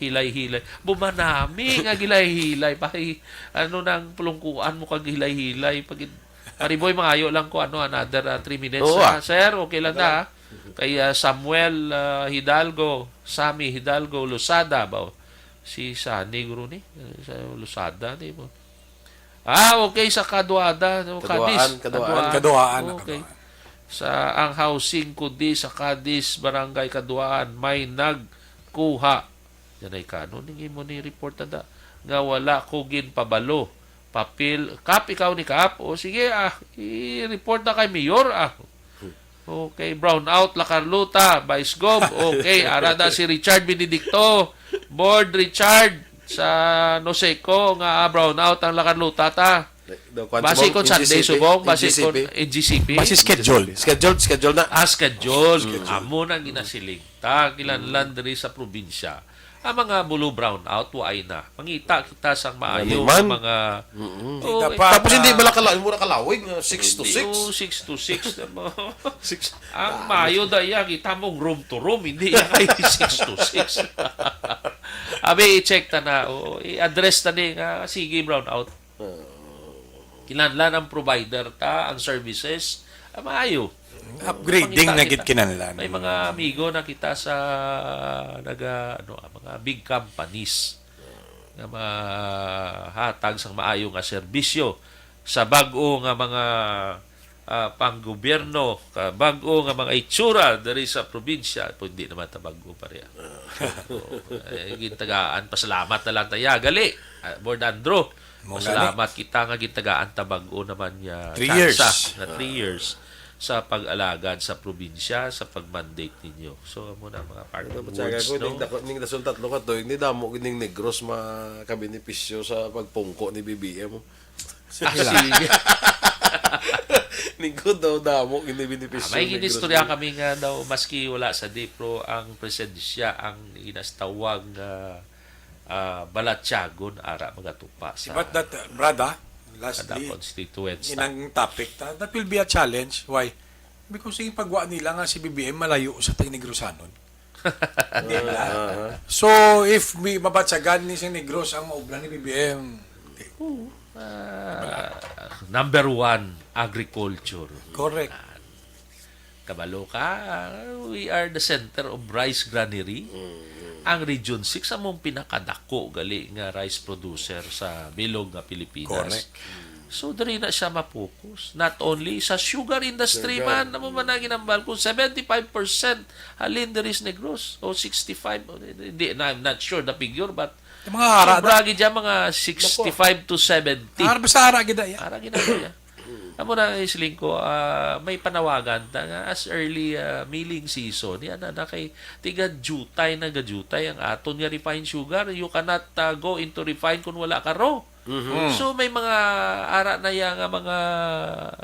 hilay-hilay. Bumanami nga gilay-hilay. Pahi, ano nang pulungkuan mo kag hilay-hilay? Pag Mariboy, mangayo lang ko, ano, another, ah, three minutes, Oo, ah. ah. Sir, okay lang na, ah. Kay, ah, Samuel, ah, Hidalgo, Sammy Hidalgo, Losada ba? Si Sunny guro ni, eh, sa Losada ni mo. Ah, okay, sa Kaduada, no, Kaduaan, Cadiz. Kaduaan. Kaduaan. Kaduaan, Okay. Kaduaan. Sa ang housing kundi sa Cadiz, Barangay Kaduaan, may nagkuha. Yan ay kanon ning imo ni report na da, nga wala ko ginpabalo. Papel, Kap, ikaw ni Kap? O sige, ah, i-report na kay Mayor, ah. Okay, brown out la Carlota, Vice Gov. Okay, ara na si Richard Benedicto. Board Richard sa Noseco nga, ah, brown out ang la Carlota ta. Daw, kwan, Basi subong, kon Sunday N G C P, subong, basi N G C P. kon N G C P. Basi schedule. Schedule, schedule na. Ah, schedule. Schedule. Amo na ang ginasiling ta, kinahanglan diri sa probinsya. Ang mga bulo brown out, waay na. Mangita kita sang maayo Ano man? nga mga Mm-mm. Oo, Kita eh, pa. Tapos hindi bala kala-, mura kalawig nga six to Hindi, six. oh, six to six na mo. Six. Ang mayo da iya, kita mong room to room, hindi iya kay six to six. Abi, i-check ta na, o, i-address ta ni nga, sige, brown out. Kinahanglan ang provider ta, ang services, ah, maayo. Upgrading Pangita na gid kita. kinahanglan. May mga amigo na kita sa naga, ano, ah, mga big companies nga mahatag sang maayo nga serbisyo sa bag-o nga mga, ah, panggobyerno, ka bag-o nga mga itsura diri sa probinsya. Pwede naman ta bag-o pa rin. Oo. Eh, gintagaan, pasalamat na lang tayo. Gali, ah, Board Andrew, Mo gani. Salamat kita nga gintagaan ta bag-o naman nga Three tsansa years. nga three years sa pag-alagad sa probinsya, sa pag-mandate ninyo. So, amo na, mga Ano partners, ba, tsaga ko, no? ning dako, ning dason tatlo ka to, hindi damo gining Negros makabenepisyo sa pagpungko ni B B M. Ah, Sige lang. sige. Ning ko daw damo gini Ah, benepisyo may ni Negros ginistorya ni kami nga daw, maski wala sa DIPRO ang presensya, ang ginastawag nga, ah, balatyagon ara magatupa sa But that, uh, brother, kada lastly, constituents na. inang topic, ta-, that will be a challenge. Why? Because yung pagwa nila nga si B B M malayo sa tang Negrosanon. Di ba? Ah, ah. So, if may mabatsagan ni si Negros ang maubra ni B B M, Oo. Ah, number one, agriculture. Correct. Ah, kabalo ka, we are the center of rice granary. Mm. Ang Region six, among pinakadako gali nga rice producer sa bilog nga Pilipinas. Correct. So, diri na siya ma-focus. Not only sa sugar industry Sugar. man, amo man ang ginambal ko, seventy-five percent halin diri sa Negros, o sixty-five, o, di, di, na, I'm not sure the figure, but Yung mga ara sobra na. gid siya, mga sixty-five to seventy. Ara, basta ara gid na, ya. Ara gid na, ya. Amo na, siling ko, ah, may panawagan ta nga as early, ah, milling season, yan na, na kay tiga jutay na gajutay ang aton nga refined sugar. You cannot, ah, go into refine kung wala ka raw. Mhm. Mm. So, may mga ara na ya nga mga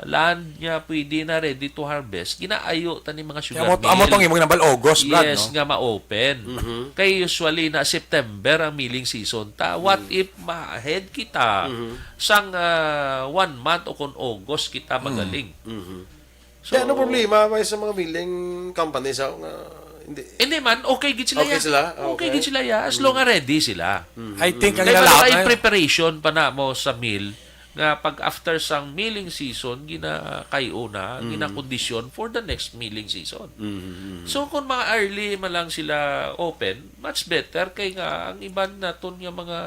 land nga pwede na ready to harvest. Ginaayo ta ni mga sugar Kaya amo, amo mill. tong imong nambal, August, Brad, Yes, no? nga ma-open. Mhm. Kay usually na September ang milling season ta. What Mm. if ma-ahead kita Mhm. sang, ah, one month o kung August kita Mm. magaling? Mhm. So, Kaya ano problema may sa mga milling company sa nga hindi Hindi man, okay gid sila Okay ya. sila? Ah, Okay okay. gid sila ya, as Mm. long as ready sila. Mm. I think ang Kaya wala lalaki in preparation pa na mo sa mill nga pag after sang milling season, ginakay-o na, Mm. ginakondisyon for the next milling season. Mm, mm. So, kung mga early man lang sila open, much better kay nga ang iban naton nga mga,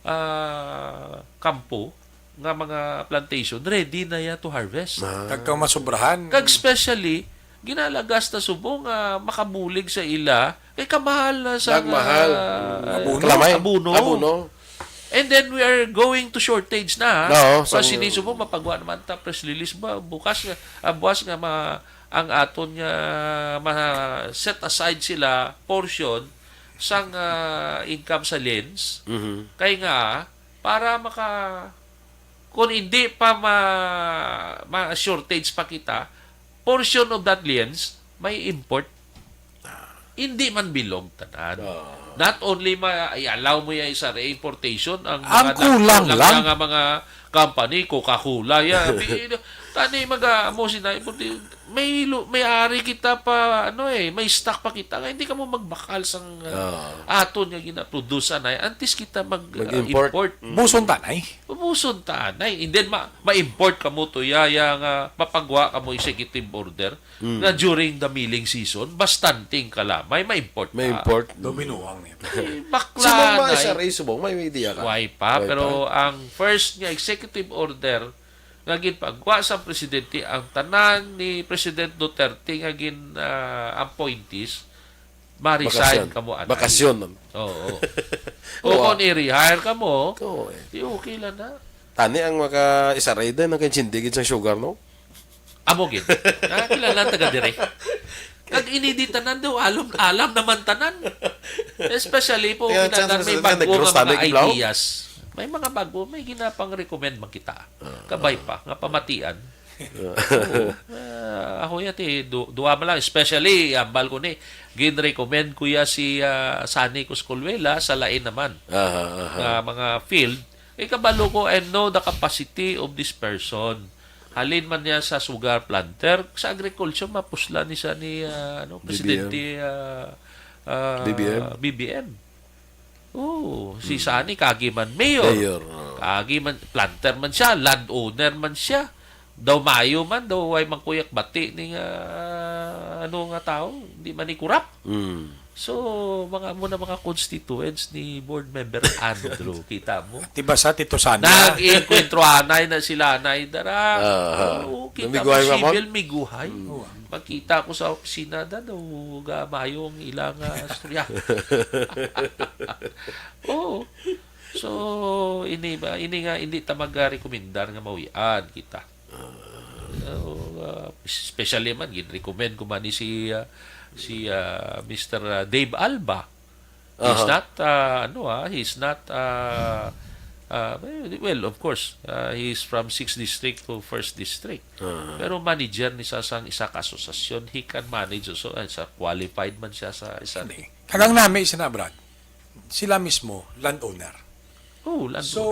ah, kampo, nga mga plantation, ready na ya to harvest. Ah. Kag kung masubrahan. Kag especially, ginalagas ta subong nga makabulig sa ila, kay kamahal na sa Nagmahal. nga, Mm. ah, Abono. Kalamay. abono. Abono. And then we are going to shortage na, ha? Oo, Kasi sang- di subong, mapagwa naman ta, press release ba, bukas nga, ah, buwas nga ma-, ang aton nga ma-set aside sila portion sang, ah, income sa liens. Mhm. Kay nga, para maka-, kung hindi pa ma-, ma-shortage pa kita, portion of that liens, may import. Hindi man bilog tanan. Ah. Not only ma-, i-allow mo yan sa re-importation, ang Ang mga kulang nagkulang lang. na nga mga company, Coca-Cola, yan. Bi-, Tani maga-amo sina, importante, may lu-, may ari kita pa, ano eh, may stock pa kita nga hindi kamo magbakal sang, ah, Oo. aton nga ginaproduce anay antes kita mag, ah, Mag-import. import. Mm. Buson tanay. Buson tanay. And then ma-, ma-import kamo to, yaya nga mapagwa kamo executive order Mm. nga during the milling season, bastanteng kalamay, ma-import May ka. import. Dominuhang niya. Eh, bakla Subong mga na eh. S R A, subong, may idea ka? Why pa? Why Pero pa? ang first nga executive order nga ginpagwa sa presidente, ang tanan ni President Duterte nga gin, ah, appointees, ma-resign Bakasyon. kamo anay. Bakasyon, ma'am. Oo. O Wow. kung i-rehire kamo, Oo, eh. di okay lang na. Tani ang maka-S R A din, ang kay Chindigid sa sugar, no? Amo gid. Nakakilala ang taga dire. Kag ini di tanan daw, alam, alam naman tanan. Especially po, Kaya kinahanglan chance may sa bago Negros nga mga tanay, Iblaw? ideas. May mga bago, may ginapang-recommend man kita. Ah, Kabay ah. pa, nga pamatian. Ah. Oo. Ah, ako yati, du-, duwa man lang. Especially, ambal ko ni, gin-recommend ko ya si, ah, Sunny Coscoluela sa lain naman. Aha, aha. Nga mga field. Kay kabalo ko, I know the capacity of this person. Halin man niya sa sugar planter, sa agriculture, mapusla ni sa ni, ah, ano, B B M. Presidente, ah, ah, B B M. B B M. Oo, si Hmm. Sani, kagi man mayor. Mayor, oo. Kagi man, planter man siya, landowner man siya. Daw mayo man, daw way mangkuyak bati ni nga, ano nga tao, di man ni kurap. Hmm. So, mga, amo na mga constituents ni Board Member Andrew, kita mo? Di ba sa Tito Sanya? Nag-enkwentro anay na sila anay dara. Aha. Oo, kita Namiguhay mo, ka, ma'am? Sibil, miguhay. Hmm. Oo. Magkita ko sa opisina, da, daw, ga, mayo ang ilang, ah, istorya. Oo. So, ini ba, ini nga, hindi ta mag-rekomendar nga mawian kita. Ah. So, ah, especially man, gin-recommend ko man ni si, ah, si, ah, Mister, ah, Dave Alba. He's Aha. not, ah, ano, ah, he's not, ah, ah, well, of course, ah, he's from sixth District to first District. Aha. Pero manager ni sa sang isa ka asosasyon, he can manage also, ah, sa qualified man siya sa isa. Hindi. Kagang nami sina, Brad, sila mismo, landowner. Oh, landowner. So,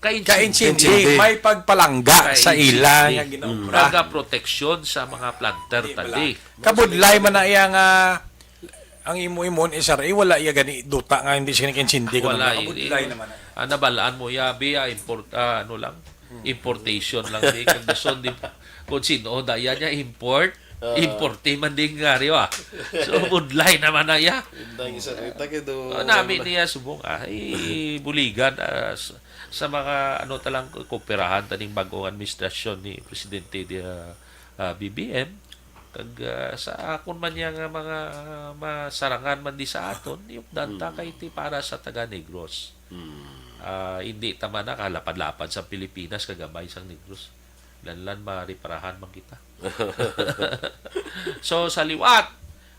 Ka-intindi. ka-intindi, Ka-intindi. may pagpalangga sa Ka-intindi. ila nga ginaobra. Kumbaga, proteksyon sa mga planter Di tadi. bala. Kabudlay man na iya nga ang imo-imo ni S R A, wala iya gani duta nga hindi siya nag-intindi ko Wala, naman. eh, Kabudlay eh, naman na. Ang nabalaan mo, yabi, ah, import, ah, ano lang, Hmm. importation lang, di, kag gusto, di, kung sino, daya niya, import, Ah. importe man din nga, di ba? So, budlay naman na iya. Yun lang isa, kita kay do, Oh, nami ano na. niya, subong, ah, eh, buligan, ah, sa, sa mga, ano, talang kooperahan, taning bagong administrasyon ni Presidente, di, ah, ah, B B M, kag, ah, sa akon man niya nga mga masarangan man di sa aton, yung danta Mm. kay ti para sa taga Negros. Mm. Ah, hindi ta man nakalapad-lapad sa Pilipinas, kagamay sang Negros. Lanlan mariparahan man kita. So, sa liwat,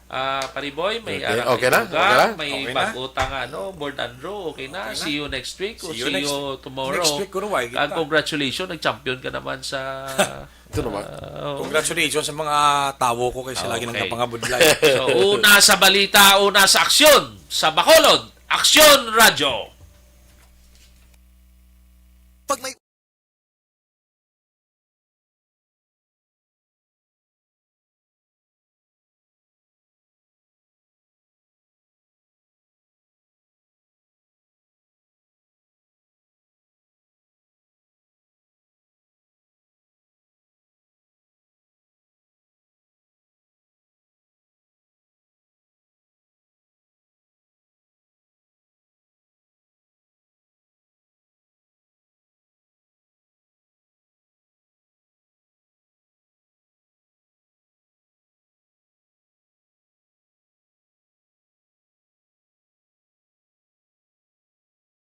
ah, Pariboy, may Okay, ara okay na? kay Duga, Okay na? may Okay na? bago ta nga, ano, Board Andrew, okay na? Okay na? See you next week o See you see next you tomorrow. Next week, Kuruway, And kita. congratulations, nag-champion ka naman sa Ito naman. Ah, oo. Congratulations sa mga tawo ko kay sila Ah, okay. ginang kapangabudlay. So, una sa balita, una sa aksyon, sa Bacolod, Aksyon Radyo. Pag may